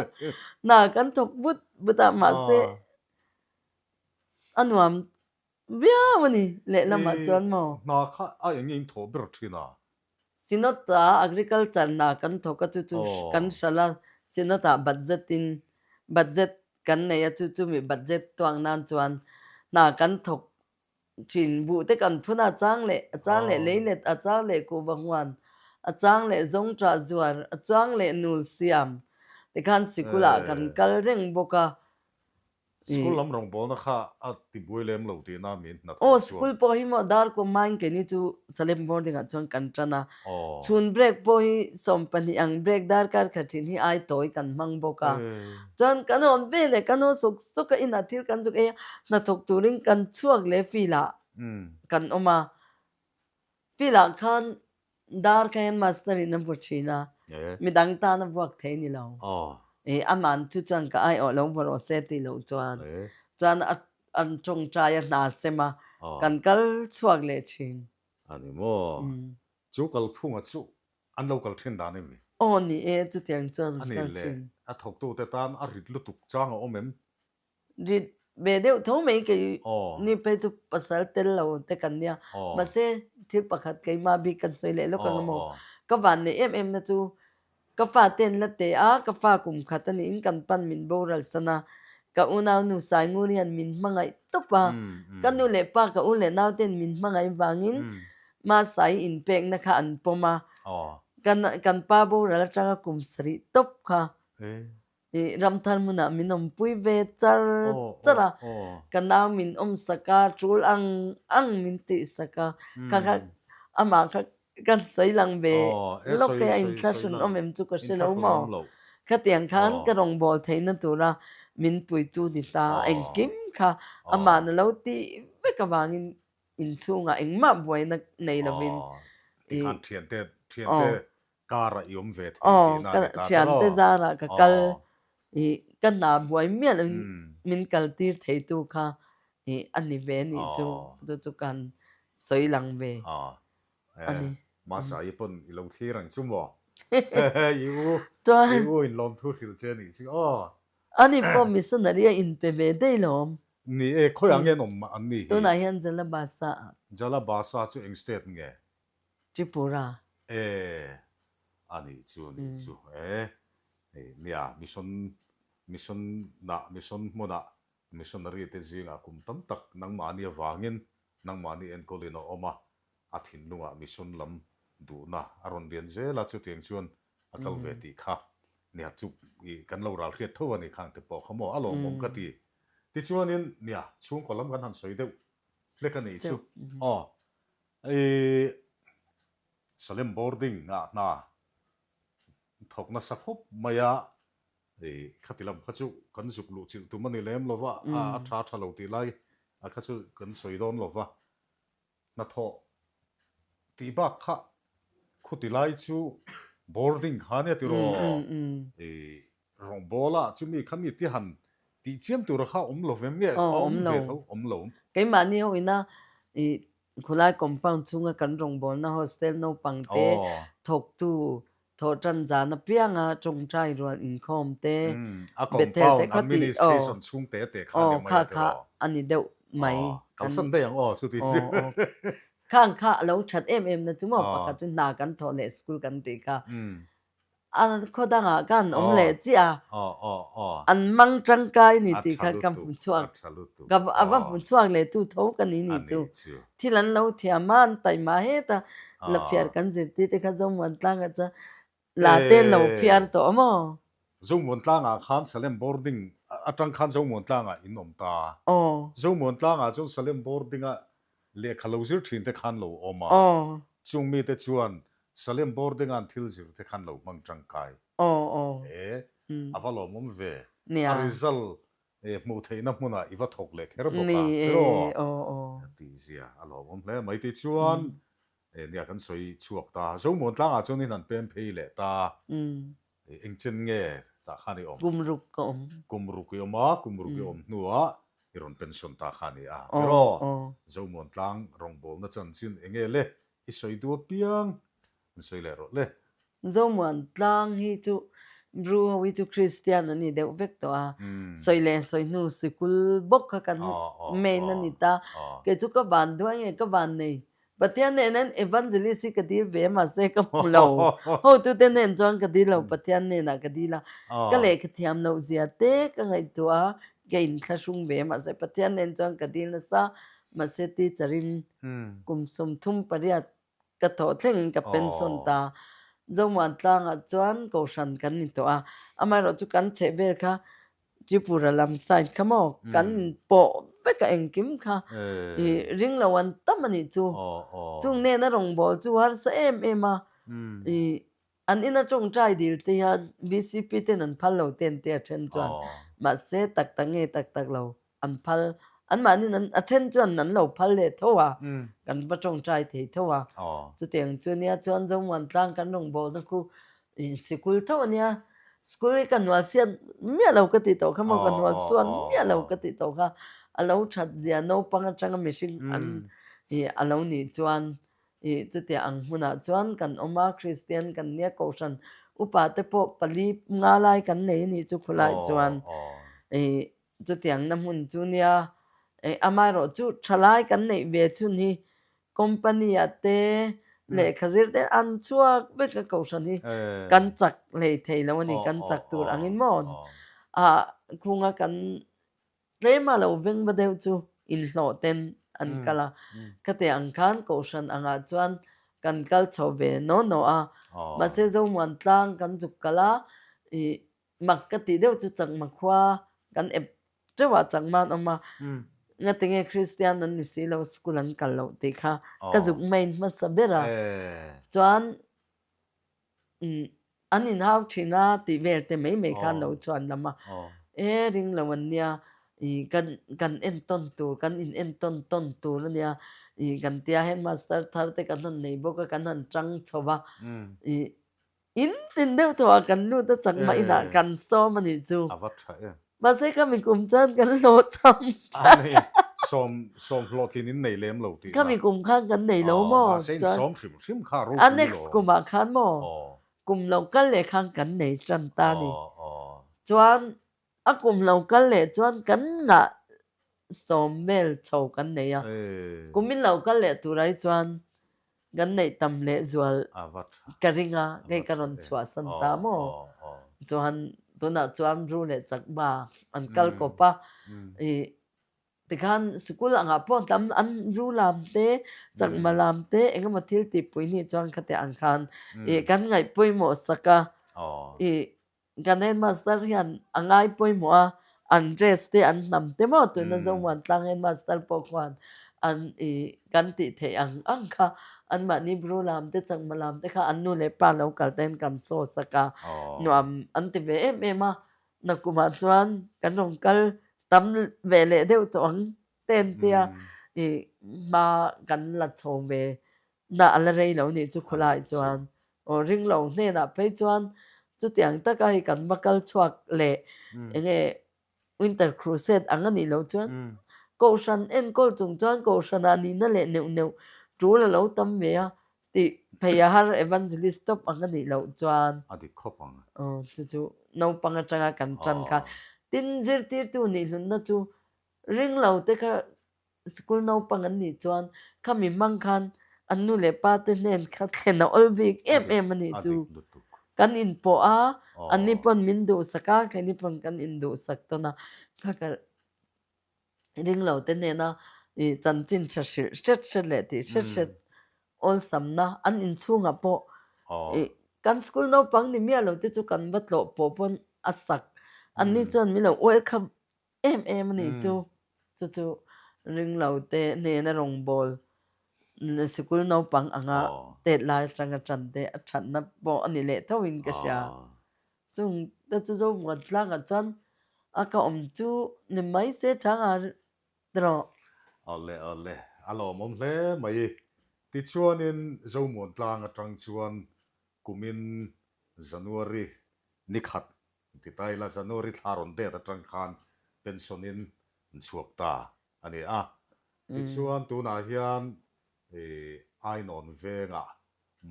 B: Hna kan thawk vut vut a, mahse a nuam Viau a ni, lehlamah chuan maw?
A: Hna kha a eng nge in thawh ber thin a?
B: Synod-a agriculture hna kan thawk a, chu chu kan hralh a, Synod-ah budget in budget kan nei a, chu chumi budget tuak nan chuan hna kan thawk thin. Buh te kan phun a, a chang leh a chang leh leilet, a chang leh kuhva huan, a chang leh zawngṭah zuar, a chang leh nul siam tikhan sikulah kan kal reng bawk a.
A: School lam rawngbawlna kha a tibuai lem lo tihna min hnathawh
B: chuan. Aw, school pawh hi maw Darkaw hmain keini chu Salem boarding ah chuan kan tan a. Chhun break pawh hi 12 ang break darkar khat thin hi ai tawi kan hmang bawk a. Chuan kan hawn ve leh kan haw suk suk a, inah thil kan zuk ei a, hnathawk turin kan chhuak leh field ah kan awm a. Field ah khan Dar kha hian master in a vu thin a, midang tan a vuak thei ni lo. I aman chu chuan ka aiawh lo vaw rawh se tih loh chuan chuan a an tawngtai a hna sem a, kan kal chhuak leh thin.
A: A ni maw? Chu kalphunga chu an lo kal thin dan emi?
B: Aw ni e, chutiang chuan an kal thin.
A: A ni le, a thawktute tan a rit lutuk chang a awm em?
B: Rit ve deuh tho mai kei ni phei chu pasal tel lo te kan nia. Mahse thil pakhat keimah bik kan sawi leh lawk ang a maw? Ka van neih em em na chu ka fa te an la te a, ka fa kum khat a niin kan pan min boral san a, ka unau nu Saingur hian min hmangaih tawp a, ka nu leh pa ka u leh nau ten min hmangaih vangin Masai inpekna kha an pawm a, kan kan pa boral atanga kum sarih tawp kha I ramthar hmunah min awmpui ve char char a, ka nau min awmsak a, tul ang ang min tihsak a, kha kha amah kha kan sawi lang ve lawk e, a inthlahrun awm em chu ka hre lo maw? Khatiang khan ka rawngbâwl theihna tura min puitu ni ta, engkim kha amahna lo tih vek avangin inchhungah engmah buaina nei lovin
A: i. Tikhan thiante thiante Karah i awm ve thei tihna a ni ta tawh.
B: Thiante zarah ka kal i ka hna buai miah loin min kal tir theitu kha i a ni ve a nih chu chu chu kan sawi lang ve a ni.
A: Masa i pawn i lo thlir ang chu maw? I u i u in lawmthu hrilh che a nih chu aw.
B: Ani pawh missionary a inpe ve daih lawm.
A: Ni e, khawiah nge an awm an nih hi?
B: Tunah hian Jalabasa ah.
A: Jalabasa chu eng state nge?
B: Tripura.
A: E, a nih chu, a nih chu. E, hei nia, mission, mission nah, mission hmunah missionary te zingah kum tam tak nangmahni avangin nangmahni enkawlin a awm a, a thinlungah mission lam duhna a rawn lian zel a, chutiang chuan a kal ve tih kha nia chu i kan lo ral hriat tho a ni khang te pawh kha maw a lawmawm ka ti. Tichuanin nia, chhungkaw lam kan han sawi deuh hlek a nih chu aw. I Salem boarding ah hna thawk nasa khawp mai a, i khati lam kha chu kan zuk luh chilh tum a ni lem lo va, a tha tha lo tih lai a kha chu kan sawi dawn lo va, hnathawh tih bak kha khuti lai chu boarding kha nia tiraw i Rawngbawl ah chumi kha mi ti han tih chiam tur kha awm lo vem nge a awm ve tho awm lo.
B: Keimahni ho ina i khulai compound chhunga kan rawngbawlna hostel naupang te thawktu thawh tan zan apianga tawngtai rual inkhawm te
A: A compound administration chhung te te kha a ni mai a
B: tiraw. Kha a ni deuh mai.
A: Kalsan daih ang aw chuti chu.
B: Khang kha a lo that em em na chu maw pakhat chu hna kan thawh leh school kan tih kha. A khaw dangah khan awm leh chiah a, an mang tangkai ni tih kha ka hmu chhuak, ka a va hmu chhuak leh tu tho ka ni ni chu. Thil an lo thiam a, an taima het a, la phiar kan zirtir te kha Zomuan tlangah chuan la te an lo phiar tawh a maw?
A: Zomuan tlangah khan Salem boarding atang khan Zomuan tlangah in awm ta. Zomuan tlangah chuan Salem boarding a lehkha lo zir thin te khan lo awm a, chung mite chuan Salem boarding-a'n thil zir te khan lo hmang tangkai e, a va lawmawm ve. A result hmuh theihna hmunah i va thawk leh kher bawk a, tiraw? Ka tih zia a lawmawm hle mai. Tichuan, nia kan sawi chhuak ta. Zomuan tlangah chuan in han pem phei leh ta. Eng chen nge tah khan i awm?
B: Kum ruk ka awm.
A: Kum ruk i awm a, kum ruk i awm hnuah i rawn pension ta kha a ni a, tiraw? Zomuan tlang rawngbawlna chanchin eng nge le? I sawi duh apiang an sawi leh rawh le.
B: Zomuan tlang hi chu Bru ho hi chu Kristian an ni deuh vek tawh a, sawi leh sawi hnu sikul bawk kha kan main a ni ta. Kei chu ka van duai nge ka van nei. Pathian nen hian evangelist hi ka dil ve mahse ka hmu lo. Hotute nen chuan ka dil lo, Pathian hnenah ka dil a. Ka lehkha thiam loh zia te ka ngaihtuah a, ka inthlahrung ve mahse Pathian nen chuan ka dil nasa mahse teacher in Kum 38 ka thawh thlengin ka pension ta. Zomuan tlangah chuan Kohhran kan ni tawh a, amaherawh chu kan chheh vel kha Tripura lam side kha maw kan inpawh vek a engkim kha i ring lo an tam a nih chu. Chung nena rawngbâwl chu harsa em em a, i an ina tawngtai dil te hian VCP ten an phal lo te an tia then chuan mahse tak tak nge tak tak lo. An phal, anmahni an a then chuan an lo phal leh tho a, kan va tawngtai thei tho a. Chutiang chu nia chuan Zomuan tlang kan rawngbawlna khu sikul tho a nia, school hi ka hnual siat miah lo ka tih tawh kha maw, ka hnual suan miah lo ka tih tawh kha, a lo that zia naupang atanga mihring an ih a lo nih chuan ih chutiang ang hmunah chuan kan awm a, Kristian kan nia Kohhran upa te pawh pali nga lai kan nei a nih chu khulai chuan ih Chutiangna hmun chu nia, amaherawh chu thalai kan neih ve chhun hi Company ah te lehkha zir te an chhuak vek a kohhran hi kan chak hlei thei lo a ni, kan chak tur angin maw ah khunga kan tlema lo veng va deuh chu inhlawh ten an kal a, khati ang khan kohhran angah chuan kan kal chho ve naw naw a, mahse Zomuan tlang kan zuk kal a ih Mak ka tih deuh chu chakma khua kan ep teuh ah chakma an awm a, ngatinge Kristian an ni si lo school an kal loh tih kha ka zuk main hmasa ber a, chuan an inhau thin a tih vel te mai mai khan lo chhuan lam a, e ring lo an nia ih kan kan entawn tur kan in entawn tawn tur a nia ih kan tia headmaster thar te kan han nei bawk a kan han tang chho va ih In tin deuh tawh ah kan lut a chakma inah kan sawm a nih chu.
A: A va tha em.
B: Mahse ka mi kum chuan kan hlawh cham.
A: A nei sawm sawm hlawhtlin in nei lem lo tihna.
B: Ka mi kum khan kan nei lo maw.
A: Mahse in sawm hrim hrim kha a ropui lo.
B: A next kum ah khan maw kum lo kal leh khan kan nei tan ta a ni. Chuan a kum lo kal leh chuan kan ngah sawm vel chho kan nei a. Kum in lo kal leh tur ai chuan Kan neih tam leh zual ka ring a, kei ka rawn chhuahsan ta maw? Chuan tunah chuan Ru leh Chakma an kal kawp a, ih tikhan sikul angah pawh tam an Ru lam te, Chakma lam te eng emaw thil tihpui nih chuan khatiang ang khan ih kan ngaih pawimawh sak a, ih Kan headmaster hian a ngai pawimawh a, an dress te an hnam te maw tuna Zomuan tlang headmaster pawh khuan an i kan tih theih ang ang kha anmahni Bru lam te Chakma lam te kha an nu leh pa lo kal ten kan saw sak a, nuam an ti ve em em a, nakumah chuan kan rawn kal tam ve leh deuh tawh ang te an tia i hma kan la chho ve na a la rei lo nih chu khawlai chuan aw ring lo hnenah phei chuan chutiang taka hei kan va kal chhuak leh enge winter crusade ang a nih loh chuan kohhran enkawl chung chuan kohhranah nihna leh neuh neuh tul a lo tam ve a tih phei a har evangelist tawp ang a nih loh chuan
A: a dik khawp ang.
B: Aw chu chu naupang atanga kan tan kha tin zirtirtu nih hlunna chu ring lo te kha School naupang an nih chuan khami hmang khan an nu leh pa te hnen kha thlen a awl bik em em a nih chu. Kan inpawh a, anni pawn min duhsak a, keini pawn kan induhsak tawn a, kha ka ring lo te hnena ih chanchin tha hrilh hret hret leh tih hret hret awlsamna an inchhungah pawh ih kan school naupang ni miah lo te chu kan va tlawh pawh pawn a sak. Anni chuan min lo welcome em em a nih chu. Chu chu ringlo te hnena rawngbâwl sikul naupang anga tet lai atanga ṭan te a ṭhatna pawh a ni leh thoin ka hria. Chung te chu Zomuan tlangah chuan a ka awm chu ni mai se changa rawh.
A: Awle awle, a lawmawm hle mai. Tichuanin Zomuan tlang atang chuan kumin January ni khat Ti ta ila January thla rawn date atang khan pension in an chhuak ta a ni a. Tichuan tunah hian Ainawn vengah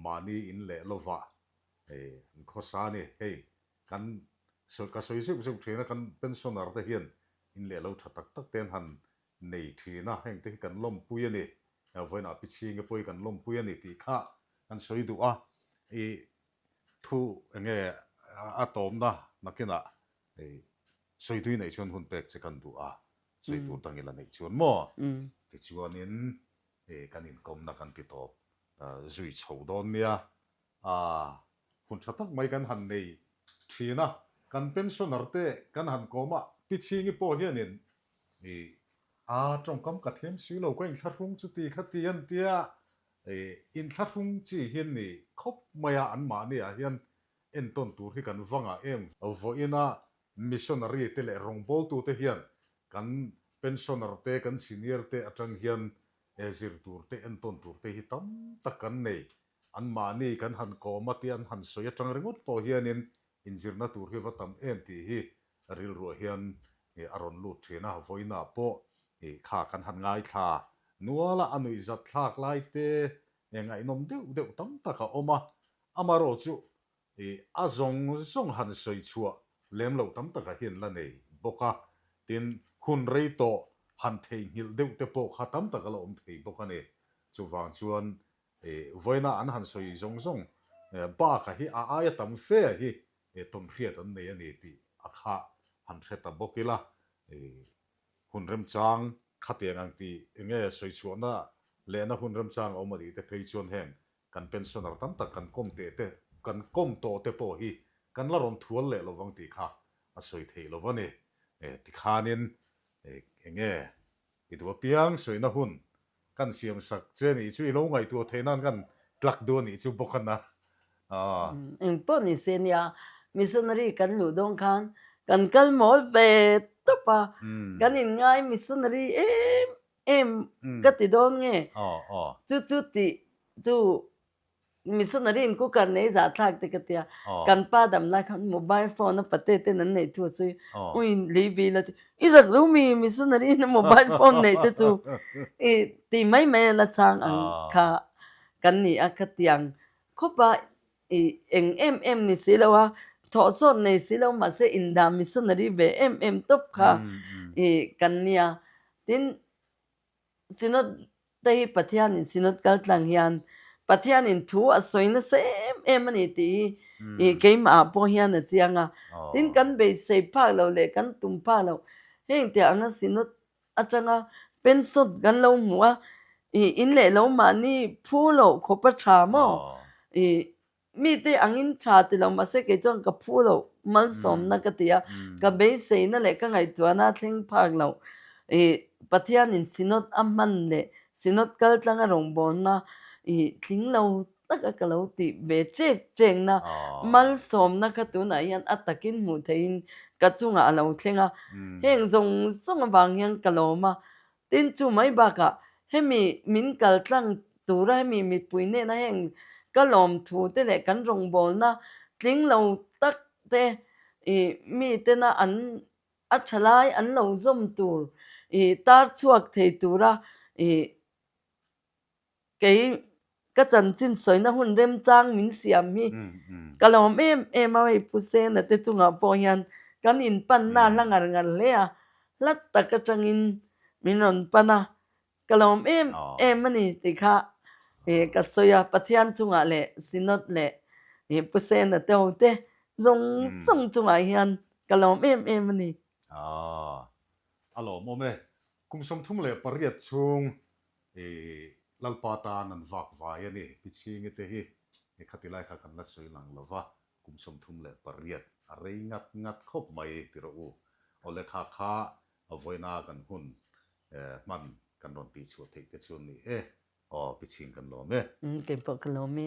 A: mahni in leh lovah an khawsa a ni. Hei kan ka sawi zeuh zeuh thin a, kan pensioner te hian in leh lo tha tak tak te an han nei thin a, heng te hi kan lawmpui a ni. Vawiinah Pichhinge pawh hi kan lawmpui a ni tih kha kan sawi duh a. Thu enge a tawmna nakinah sawitui neih chuan hun pek che kan duh a, sawi tur dang ila neih chuan maw? Tichuanin kan inkawmna kan ti tawp zui chho dawn nia. Hun tha tak mai kan han nei thin a, kan pensioner te kan han kawm a, Pi Chhingi pawh hianin a tawngkam ka thiam si lo, ka inthlahrung chuti khati an tia, Inthlahrung chi hi ni khawp mai a, anmahni ah hian entawn tur hi kan va ngah em? Vawiina missionary te leh rawngbawltu te hian kan pensioner te, kan senior te atang hian zir tur te, entawn tur te hi tam tak kan nei. Anmahni kan han kawm a tih an han sawi atang ringawt pawh hianin inzirna tur hi va tam em tih hi rilruah hian a rawn lut thin a, vawiinah pawh kha kan han ngaithla nual a, a nuihzat thlak lai te ngaihnawm deuh deuh tam tak a awm a, amaherawh chu a zawng zawng han sawi chhuah lem loh tam takah hian la nei bawk a, tin hun rei tawh han theihnghilh deuh te pawh kha tam tak a la awm thei bawk a ni. Chuvang chuan vawiina an han sawi zawng zawng bakah hi a aia tam fe hi tawnhriat an nei a ni tih a kha han hre ta bawk ila. Hun remchang khatiang ang tih enge sawi chhuahna lehna hun remchang a awm a nih te phei chuan heng kan pensioner tam tak kan kawm teh te kan kawm tawh te pawh hi kan la rawn thual leh lovang tih kha a sawi theih lo a ni. Tikhanin enge i duh apiang sawina hun kan siam sak che nih chu i lo ngaihtuah theih nan kan tlak duh a nih chu bawk a na.
B: Eng pawh ni se nia, missionary kan luh dawn khan kan kal mawl ve tawp a, kan inngai missionary em em ka ti dawn nge? Chu chu tih chu Missionary in cooker nei zahthlak te ka tia, kan pa dam lai khan mobile phone a pate ten an neih thu a sawi, ui lei ve ila chu i zak lo mi missionary in a mobile phone neih te chu i ti mai mai a la chang ang kha kan ni a ka tiang khawp a i eng em em ni si lo a, thawh sawt nei si lo mahse indah missionary ve em em tawp kha i kan nia tin Synod te hi Pathianin Synod kal tlang hian Pathianin thu a sawi nasa em em a ni tih hi ih keimahah pawh hian a chiang a. Tin kan beisei phak loh leh kan tum phak loh heng tih anga Synod atanga pension kan lo hmu a ih in leh lo mahni phu loh khawp a tha maw ih Mite angin tha ti lo mahse kei chuan ka phu lo malsawmna ka ti a, ka beiseina leh ka ngaihtuahna a thleng phak lo. Ih Pathianin Synod a hman leh Synod kaltlanga rawngbawlna ih tling lo taka ka lo tih ve chek chekna malsawmna kha tunah hian a takin hmuh theihin ka chungah a lo thleng a. Heng zawng zawng avang hian ka lawm a, Tin, chu mai bakah hemi min kal tlang tura hemi mipui hnena heng ka lawmthu te leh kan rawngbawlna tling lo tak te ih mi tena an a tha lai an lo zawm tur ih tar chhuak thei tura ih Kei ka chanchin sawina hun remchang min siam hi ka lawm em em a, hei Pu Sena te chungah pawh hian kan inpanna hla ngar ngar hle a, hla tak atangin min rawn pan a, ka lawm em em a ni tih kha ka sawi a, Pathian chungah leh Synod leh Pu Sena te ho te zawng zawng chungah hian ka lawm em em a ni.
A: A lawmawm e. Kum 38 chhung I Lalpa tan an vak vai a ni. Pi Chhingi te hi i khati lai kha kan la sawi lang lo va, kum 38 a rei ngat ngat khawp mai ti rawh u. Awle kha kha vawiina kan hun hman kan rawn tihchhuah theih te chu a ni e. Aw Pi Chhing kan lawm e.
B: Kei pawh ka lawm e.